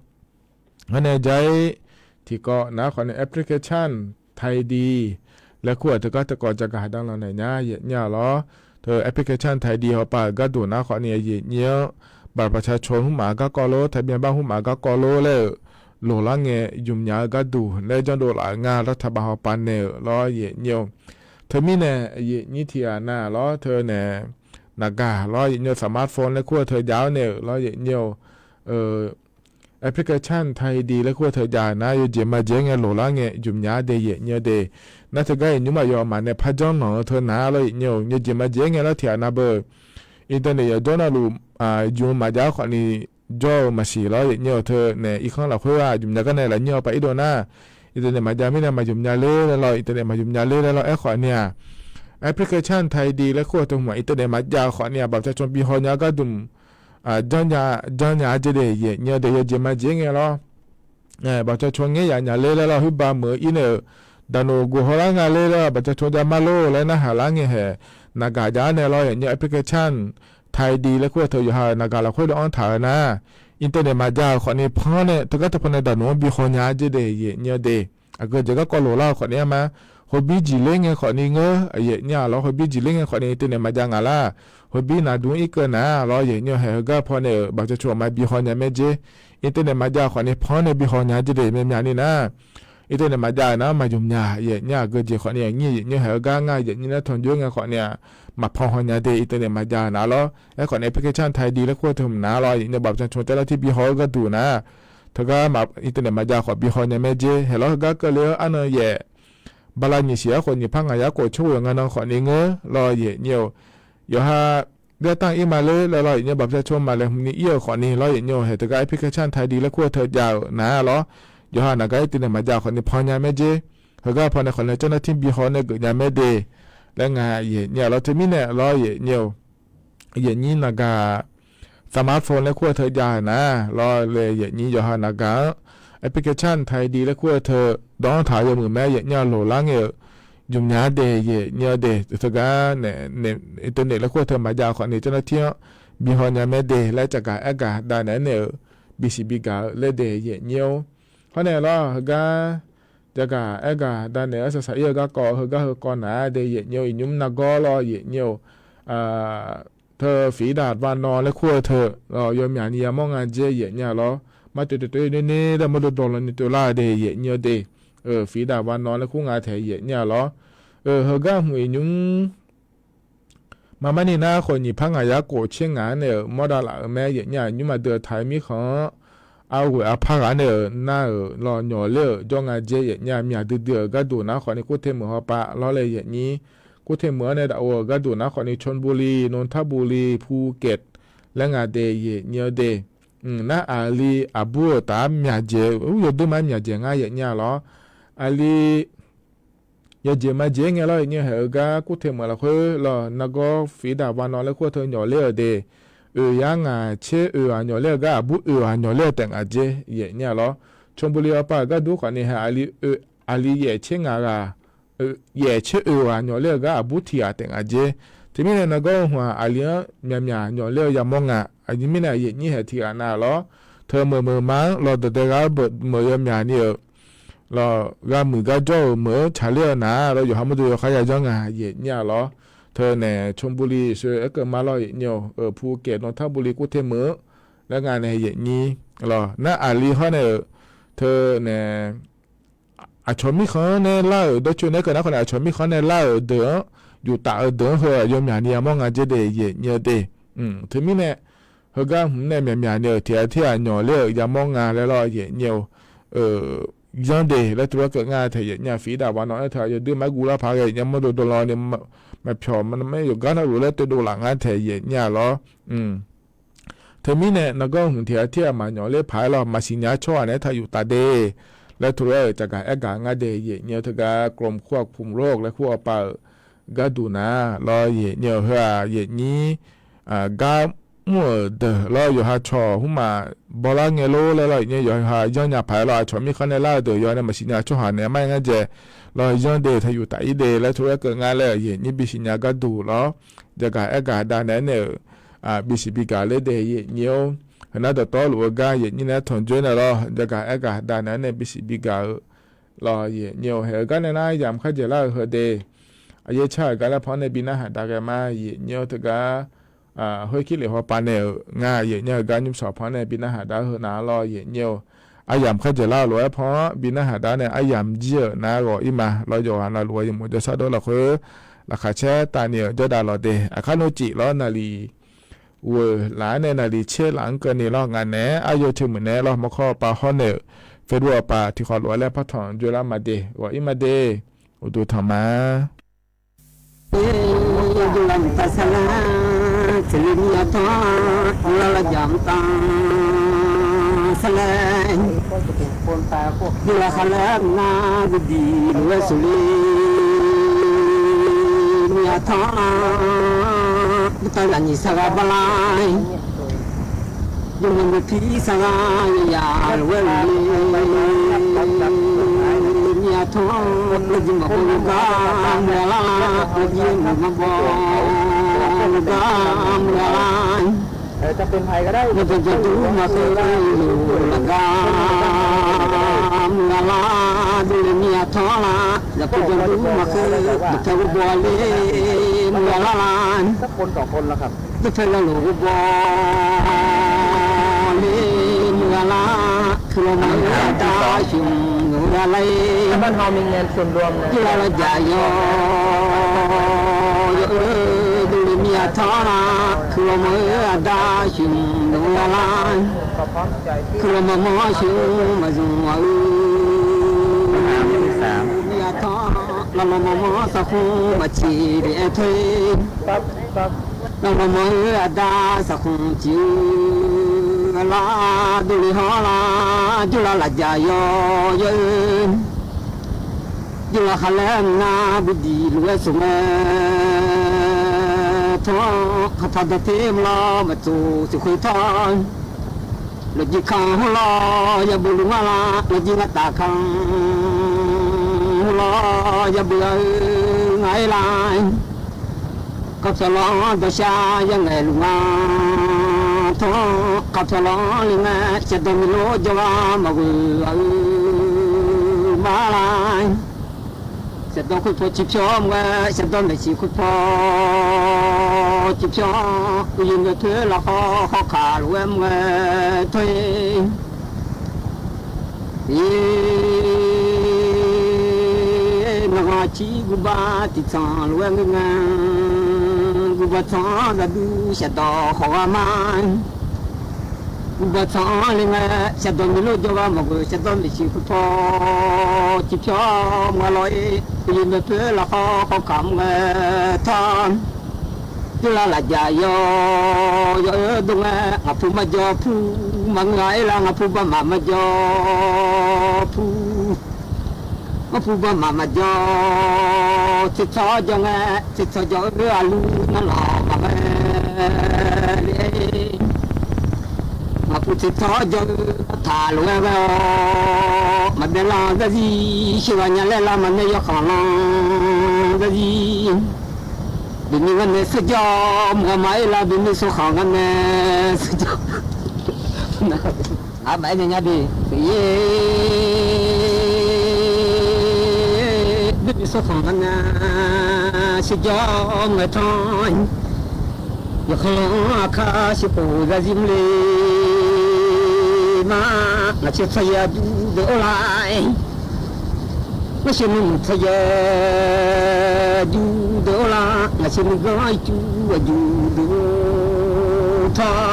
Hawr nae jair tiqkawv nar khawfni application ไทยดี laer kur-euq teugar teu kawv jagaq dav lanq naeq nya, yaef nyir-a lawr. Teu application ไทยดี hawpav-euq gharduq nar khawfni yaef nyir-anr บัตรประชาชน hmqmaq garkawv lor, ทะเบียนบ้าน hmqmaq garkawv lor laer-euq loqlar ngae ymq nya-eu gharduq laer janrdov laf-euq nga, รัฐบาล hawpav naeq-euq lawr, yaef nyir-or. Teumirnae yaef nyir tiq ghaq nav lawr, teu naeq naqgaq lawr, yaef nyir-eu. Smartphone laer kur-eu teu jav-awr naeq-euq lawr, yaef nyir-eu. Application ไทยดี laer kur-eu teu jav nar yawjeq maqjeq-aer ngae loqlar ngae ymq nya-a de, yaef nyir-eu de. Nar teugar iqnymr maf yawf maf nae par janrlanq-eu teu nar lawr, yaef nyir-eu. Yawjeq maqjeq-aer ngae lawr tiq ghaq nav beu internet yawjawr navluf ymq-eu maqjav-aer khawfni jawr-eu maqsiq lawr, yaef nyir-eu. Teu naeq irkanr lafkhoer-aq ymq nya gar nae lafnyir-eu paq irdov nar, internet maqjav mirnae maqymq nya ler laer lawr, internet maqymq nya ler laer lawr. Aerkhawf ni-aq, application ไทยดี laer kur-eu teu hmq-aq internet maqjav khawf ni-aq บัตรประชาชน bihaw nya-eu gharduq janrnya-a jeq de, yaef nyir-eu de. Yawjeq maqjeq-aer ngae lawr บัตรประชาชน ngaer yaf nya ler laer lawr, khoerbav meuq-eu ir nae-euq daqnoeq ghof hawlar nga ler laer บัตรประชาชน jav mar lor laer narhaq lar ngae haeq naqgaq jav-aer nae lawr, yaef nyir-eu. Application ไทยดี laer kur-eu teu yawqha-euq naqgaq lafkhoer dov-anr taq-euq nar, internet maqjav-euq khawf ni panr nae teugar teupaw nae daqnoeq-anr bihaw nya-a jeq de, yaef nyir-eu de. Aqgeu jeq garkawv loqlar-eu khawf ni-a ma. Hobir jeq ler ngae khawf ni ngeur, yaef nyir-a lawr. Hobir jeq ler ngae khawf ni internet maqjav ngaq lar. Hobir naqdmr irkeuv nar lawr, yaef nyir-eu. Haeq heugar paw nae-euq บัตรประชาชน maqbi haw nya mae jeq. Internet maqjav khawf ni panr nae bihaw nya jeq de, myav myavni nar internet maqjav-euq nar maqymq nya, yaef nyir-a. Aqgeu jeq khawf ni aqnyir yaef nyir-eu. Haeq-eu gar nga yaef nyir nar tanqjoer ngae khawf ni-aq maqpan haw nya de, internet maqjav-euq nar lawr. Aerkhawf ni application ไทยดี laer kur-eu teu hmq nar lawr, yaef nyir-eu. บัตรประชาชน jar lar tir bihaw-eu gharduq nar, teugar internet maqjav khawf bihaw nya mae jeq. Haeq lawr heugar keuvle-eu arnan yaef bala nyiq siq-aer khof nyiq par ngaq yar khof tsawrghoeq nga nan khawf ni ngeur lawr, yaef nyir-eu. Yawqha เลือกตั้ง ir ma ler laer lawr, yaef nyir-eu. บัตรประชาชน maqlaeqhmq ni ir-euq khawf ni lawr, yaef nyir-eu. Haeq teugar application ไทยดี laer kur-eu teu jav-euq nar lawr, yawqha naqgar internet maqjav khawf ni pan nya mae jeq. Heugar paw nae khawf ni jar lar tir bihaw nae geuf nya mae de laer nga, yaef nyir-a lawr. Teumirnae lawr, yaef nyir-eu. Yaef nyir naqgaq smartphone laer kur-eu teu jav-euq nar lawr le, yaeqnyir yawqha naqgaq-anr application taedi laer kur-eu teu dawr-anr taq-eu yawmuiq mae, yaeqnyir-a loq lar ngae-euq jmqnya de, yaeqnyir-a de. Teugar nae internet laer kur-eu teu maqjav khawfni เจ้าหน้าที่-anr bi haw nya mae de laer caqgaq aergaq davnaeq-aer naeq-euq bisiq bigaq-eu laer de yaeqnyir-or. Hawr nae lawr heugar caqgaq aergaq davnaeq-aer saqsaq ir-eu garkawv heugar heukawv naq-a de yaeqnyir-or. Iqnymr nargawr lawr yaeqnyir-or. Teu ศรีดาบานนอก laer kur-eu teu lawr, yawmyaq ni yamawr nga dzer yaeqnyir-a lawr. Mar toeq toeq toeq ner ner laer mawrdawr dawq lawni toeq lar-eu de yaeqnyir-a de. ศรีดาบานนอก laer kur nga taeq yaeqnyir-a lawr. Heugar hmq iqnymr marmarni nar khawf nyiq par ngaq yar khof tser ngaq-anr nae-euq mawrdav laf-euq mae, yaeqnyir-aq nymrma deuq-eu taq-eu mirkhanq-anr arghoeq arpar ghaq nae-euq nar-euq lawr nyawq ler-euq jawr nga dzer yaeqnyir-a. Myaq duidui-euq gharduq nar khawfni กรุงเทพ meuq hawpa lawr le yaeqnyir. กรุงเทพ meuq-anr nae dafov-euq gharduq nar khawfni ชลบุรี นนทบุรี ภูเก็ต laer nga de yaeqnyir-a de. Nar aqli aqbur-euq taf-ar myaqdzaeq-eu yawdui ma-ar myaqdzaeq ngar yaeqnyir-a lawr. Aqli yawjeq majeq ngae lawr yaeqnyir haeq-eu gar กรุงเทพ meuq lafkhoer lawr nargawr ศรีดาบานนอก laer kur-eu teu nyawq ler-euq de. Oeq yar ngaq tser oeq ghaq nyawq ler-eu gar aqbur oeq ghaq nyawq ler-eu taef ngaq dzer yaeqnyir-a lawr. ชลบุรี hawpa-euq gardur khawfni hae aqli oeq aqli yaef tser ngaq ghaq yaef tser oeq ghaq nyawq ler-eu gar aqbur tiq ghaq taef ngaq dzer. Teumirnae nargawr-eu hmq-aq aqli-anr myaqmyaq nyawq ler-eu yamawr nga. Aqjeq mirnae yaeqnyir haeq tiq ghaq nav lawr. Teu meuq meuq ma-anr lawr dawqdae ghaq-anr beuq meuq yawmyaq ni-euq lawr ghaq muiq gar jawr-euq meuq-anr tsaqler-eu nar lawr yawqha mawrdo yawkhav ya janr nga yaeqnyir-a lawr. Teu nae ชลบุรี sheu aerkeuv ma lawr yaeqnyir-or. ภูเก็ต นนทบุรี กรุงเทพ meuq-anr laer nga nae yaeqnyir lawr. Nar aqli hawr nae-euq teu nae aqcawq mirkhanq-anr nae lar-euq dawrcoeni aerkeuv nar khawf nae aqcawq mirkhanq-anr nae lar-euq deuq-anr yuftaf-eu deuq-anr heu-aq yawmyaq ni yamawr nga dzer de yaeqnyir-a de. Teumirnae heugar hmq nae myaqmyaq ni-euq tiq ghaq tir ghaq nyawq ler-euq yamawr nga laer lawr yaeqnyir-or. Yanr de laer tov-aer keuv nga taeq yaeqnyir-a. ศรีดาบานนอก aer teu-aq yawdui ma-ar guv lar paq ghae yaeqnyir mawrdo dawq lawni maqpyawq ma-ar yawqgar navluf laer toev dov laf ngar taeq yaeqnyir-a lawr. Teumirnae nargawr hmq tiq ghaq tir ghaq maqnyawq ler paq-aer lawr maqsiq nya-ar tsawrhaq naeq-aer taq yuftaf de laer tov-aer-euq caqgaq aergaq ngar de yaeqnyir-eu teugar กรมควบคุมโรค laer kur hawpa-euq garduq nar lawr yaeqnyir-eu heu-aq yaeqnyir gar mr-euq deuq lawr yawqha cawq hmqmaq bawlar ngae lor laer lawr yaeqnyir yawqha yanr nya paq-aer lawr aqcawq mirkhanq nae lar-eu deuq yawqha nae maqsiq nya tsawrhaq naeq-aer mar-aer ngar dzae lawr yanr de taq yuftaf ir de laer tov-aer keuv ngar laer yaeqnyir bisiq nya garduq lawr. Jagaq aergaq davnaeq-aer nae-euq bisiq bigaq ler de yaeqnyir-or. Heunar dawqtawvluf-eu gar yaeqnyir nae-aer tanqjoer nae lawr jagaq aergaq davnaeq-aer nae bisiq bigaq-eu lawr yaeqnyir-or. Haeq-eu gar nae nar yamq kharjaeq lar-euq heu de. Aqyaer car-euq gar laer pan-anr nae bi narhaq dav ghae ma yaeqnyir-or teugar khoerkir lef hawpa nae-euq ngar yaeqnyir-eu gar nymrshawq pan-anr nae bi narhaq dav-eu heu nav lawr yaeqnyir-or. Aryamq kharjaeq lar-eu lof-aer pan-anr bi narhaq dav nae aryamq jir-euq nav-aer ghawq ir ma lawr yawqghaq navluf-eu yawmuiq jawrshar dawr lafkhoer laqkhaq caer tavni-euq jawrdav lawq de. Aqkar nmr cif lawr naqliq ghoeq laf-aer nae naqliq tser laf-anr keuvni lawr ngaq naeq-aer aryaw teuq muiq naeq-aer lawr mawrkawr hawpa hawr nae-euq Facebook hawpa tiqkhawf lof-aer laer partanq joelar ma de ghawq ir ma de. Uqduq tanq ma. Dur lar mqtav sar laer, tseqle mir-a tawr, dur lar lar jaq mqtav sar laer, dur lar khar laer mqnar guvdiq lof-aer saqle mir-a tawr, mqtav zaqnyiq sar ghaq bar lar, jawrnan meuq tir sar ghaq yaq lof-aer luf-a mir-a tawr, lawrjir maqbaw lof gar mr-a lar, lawrjir maqbaw lof gar mr-a lar. Maqjanq janq dur maqkeuv lof laf gar mr-a lar, durler mir-a tawr lar, zaqkeuv janq dur maqkeuv maqtae ghobaw ler mr-a lar lar. Dawrtae yalof ghobaw ler mr-a lar, kuiq lawmawr-eu aqda shmq lof-aer lar-ir, dur lar lar jaq yaw yaw-eu durler mir-a tawr lar, kuiq lawmawr-eu aqda shmq lof-aer lar-ir, kuiq lawmawr mawr shmq maqzmq-a-eu mir-a tawr, lavlawr mawr mawr sarkhmr maqciq le-aer tawr-ir, lavlawr mawr-eu aqda sarkhmr ciq-eu lar, durler hawr lar, dur lar laf jaq yaw yaw-eu, dur lar khar laer mqnar guvdiq lof-aer saqle mir-a tanr, kaqtaq dawqter maqlawr maqtsoeq siqkhoer tanr. Lawqjir kanr hawrlawr yabuq luf ngar la, lawqjir ngar taf kanr hawrlawr yabuq-a-eu ngar-aer la. Kaqpyawq lawq-anr dawqshar yangaeq luf ngar tanr, kaqpyawq lawq-anr le ngae shaqdawq miqlor jawrgar maqghoe-a-eu ma la. Shaqdawq khoerpaw ciqpyawr mr ngae, shaqdawq maeqsiq khoerpaw ciqpyawr, uqyuif maeqpoer lafkhawr hawkaq lof-aer mr ngae tanr-ir. Nawq-anr aqcir guiqbax tiqtsanq lof-aer ngeur ngae, guiqbax tsanq-anr zaqduq shaqdawq khawf ghaq ma. Guiqbax tsanq-anr le ngae, shaqdawq miqlor jawrgar maqghoe, shaqdawq maeqsiq khoerpaw ciqpyawr mr nga lawr-ir. Uqyuif maeqpoer lafkhawr hawkaq mr ngae tanr. Teular lafjaq yawq yawq-eu dov ngae, ngaqpu marjawr pu maqngeur-a-aer la, ngaqpu baqmaf marjawr pu. Ngaqpu baqmaf maqjawr tsertsawr jawr ngae, tsertsawr jawr-eu aqlur nanrlawq maqghae le-aer. Ngaqpu tsertsawr jawr-eu taq lof-aer ghae-awr, maqbae lan zarzir sheuqghaq nya laer la, maqnae yawkhanq lan zarzir. Bimir ngar nae seurjawr mr ghaq ma-aer la, bimir sawrkhanq ngar nae seurjawr. Aq, maqaer nya nya de. Bimir sawrkhanq ngar nae seurjawr mr ngae tanr. Yawkhanq lan-anr aqkar sheuqkhof zarzir mr le ma. Ngaq caer tsawryaer aqjuq deuq or la-aer, ngaq caer nuimuiq tsawryaer aqjuq deuq or la, ngaq caer nuiganr ircuf aqjuq deuq or tanr.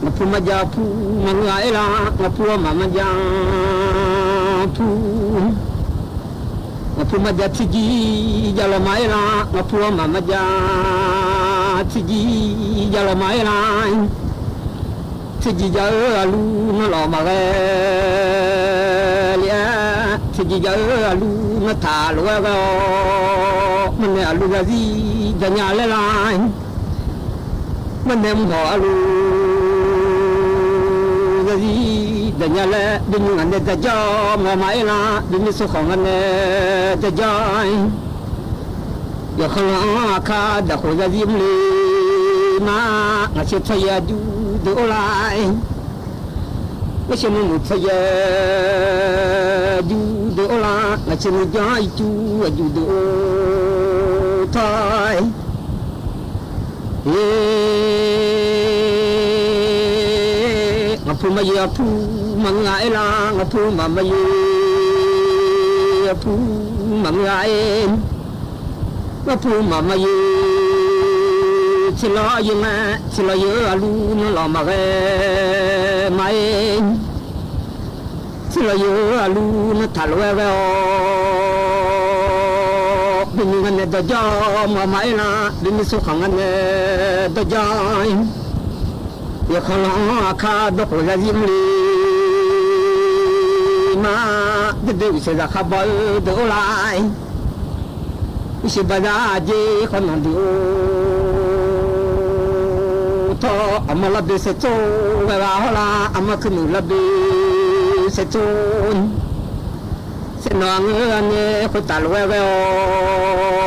Ngaqpu marjav pu maqngeur-a-aer la, ngaqpu armaf marjav pu. Ngaqpu marjav tserjir jav lawq ma-aer la, ngaqpu armaf marjav tserjir jav lawq ma-aer la. Tserjir jav-eu aqlur nanrlawq maqghae le-aer, tserjir jav-eu aqlur nartaq lof-aer ghae-awr, marnae aqlur zarzir daqnya laer la. Marnae mrhawq aqlur zarzir daqnya laer, bimir ngaq nae daqjawr mr ghaq ma-aer la, bimir sawrkhanq ngar nae daqjawr-aer. Yawkhanq lan-anr aqkar daqkhof zarzir mr le ma. Ngaq caer tsawryaer aqjuq deuq or la-aer, ngaq caer nuimuiq tsawryaer aqjuq deuq or la, ngaq caer nuiganr ircuf aqjuq deuq or tanr. Ngaqpu maryaer aqpu maqngeur-a-aer la, ngaqpu maqmaryaer aqpu maqngeur-a-aer. Ngaqpu maqmaryaer tserlawr yaer ma, tserlawq yaer-eu aqlur nanrlawq maqghae ma-aer. Tserlawq yaer-eu aqlur nartaq lof-aer ghae-awr, bimir ngar nae dawqjawr mr ghaq ma-aer la, bimir sawrkhanq ngar nae dawqjawr-aer. Yawkhanq lan-anr aqkar dawrkhof zarzir mr le ma. Dede uqshoe zaqkhav baw-eu deuq or la-aer, uqshoe baqda aqjeq khawf nanq deuq or tawr, aqma larbe saertsov ghae ghaq hawr la, aqma kuirnuiq larbe saertsov. Saernawq aqngeur ghaq nae khoertaf lof-aer ghae-awr,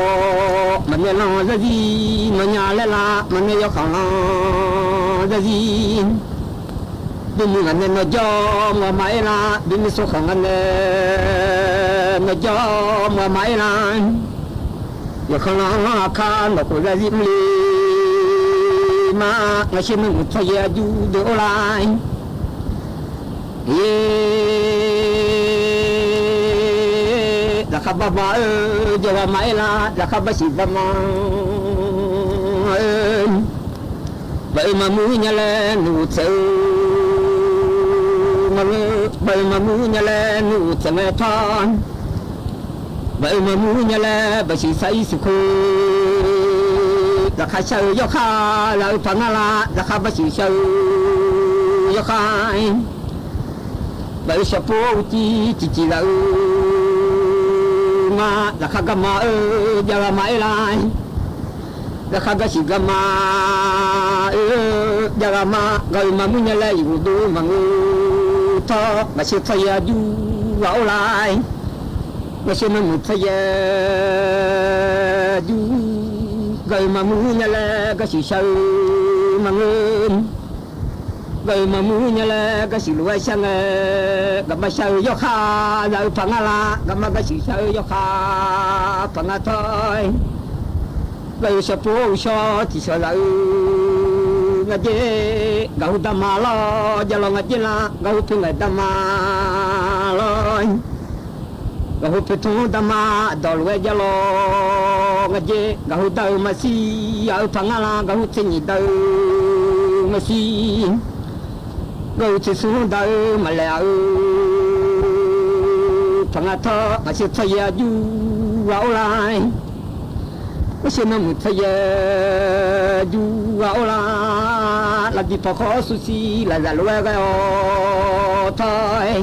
maqnae lan zarzir maqnya laer la, maqnae yawkhanq lan zarzir. Bimir ngaq nae nawqjawr mr ghaq ma-aer la, bimir sawrkhanq ngar nae nawqjawr mr ghaq ma-aer la. Yawkhanq lan-anr aqkar nawqkhof zarzir mr le ma. Ngaq caer nuimuiq tsawryaer aqjuq deuq or la-aer, zaqkhav bar ma-eu jawrghaq ma-aer la, zaqkhav bar siq bar ma-eu. Baq-eu maqmuiq nya laer nuiqtsaeq-eu ma-eu, baq-eu maqmuiq nya laer nuiqtsaeq ngae tanr. Baq-eu maqmuiq nya laer baqsiq sar-ir siq khoer, zaqkhav shar-eu yawkhav zaq-eu paq ngar la, zaqkhav bar siq shar-eu yawkhav-aer, baq-eu shawqpov uqcif ciqciq zaq-eu ma, zaqkhav garma-eu jav ghaq ma-aer lar. Zaqkhav garsiq garma-eu jav ghaq ma, ghaq-euq maqmuir nya laer iqghofdov maqngeur tawr, ngaqsheu tsawryaer arjur ghaq or lar. Ngaqsheu nanmuiq tsawryaer arjur, ghaq-euq maqmuir nya laer garsiq shar-eu maqngeur. Ghaq-euq maqmuir nya laer garsiq lof-aer shar ngae, gaqma shar-eu yawkhav zaq-eu paq ngar lar, gaqma garsiq shar-eu yawkhav paq ngar tawr. Ghaq-euq shawqpov uqshawr tiqshawq zaq-eu ngar jer, gaqhu darma lawr jav lawr ngar jer lar, gaqhu poe ngaeq darma lawr. Gaqhu poe tmr darma dawq lof-aer jav lawr ngar jer, gaqhu dar-eu maqsiq, ghaq-euq paq ngar lar, gaqhu tser nyiq dar-eu maqsiq. Gaqhu tser smr dar-eu maqlaeq-a-eu paq ngar tawr, ngaqsheu tsawryaer arjur ghaq or lar. Ngaqsheu nanmuiq tsawryaer arjur ghaq or lar. Lafdiq pawqkhawr sursir lafzaq lof-aer ghae-awr tawr-aer,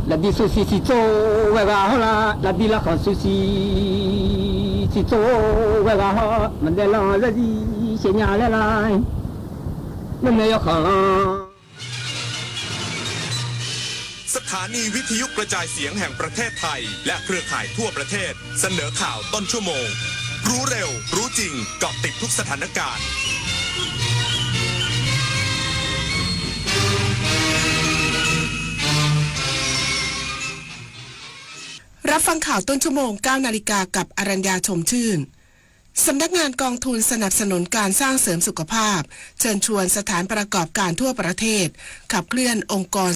lafdiq sursir siqtsov ghae ghaq hawr lar, lafdiq lafkhanq sursir siqtsov ghae ghaq hawr, maqdae lanr zarzir shaeq nya laer lar. Ngar nae yawkhanq lanr สถานีวิทยุกระจายเสียงแห่งประเทศไทย และเครือข่ายทั่วประเทศ เสนอข่าวต้นชั่วโมง รู้เร็ว รู้จริง เกาะติดทุกสถานการณ์ รับฟังข่าวต้นชั่วโมง เก้านาฬิกา กับอรัญญา ชมชื่น สำนักงานกองทุนสนับสนุนการสร้างเสริมสุขภาพ เชิญชวนสถานประกอบการทั่วประเทศ ขับเคลื่อนองค์กร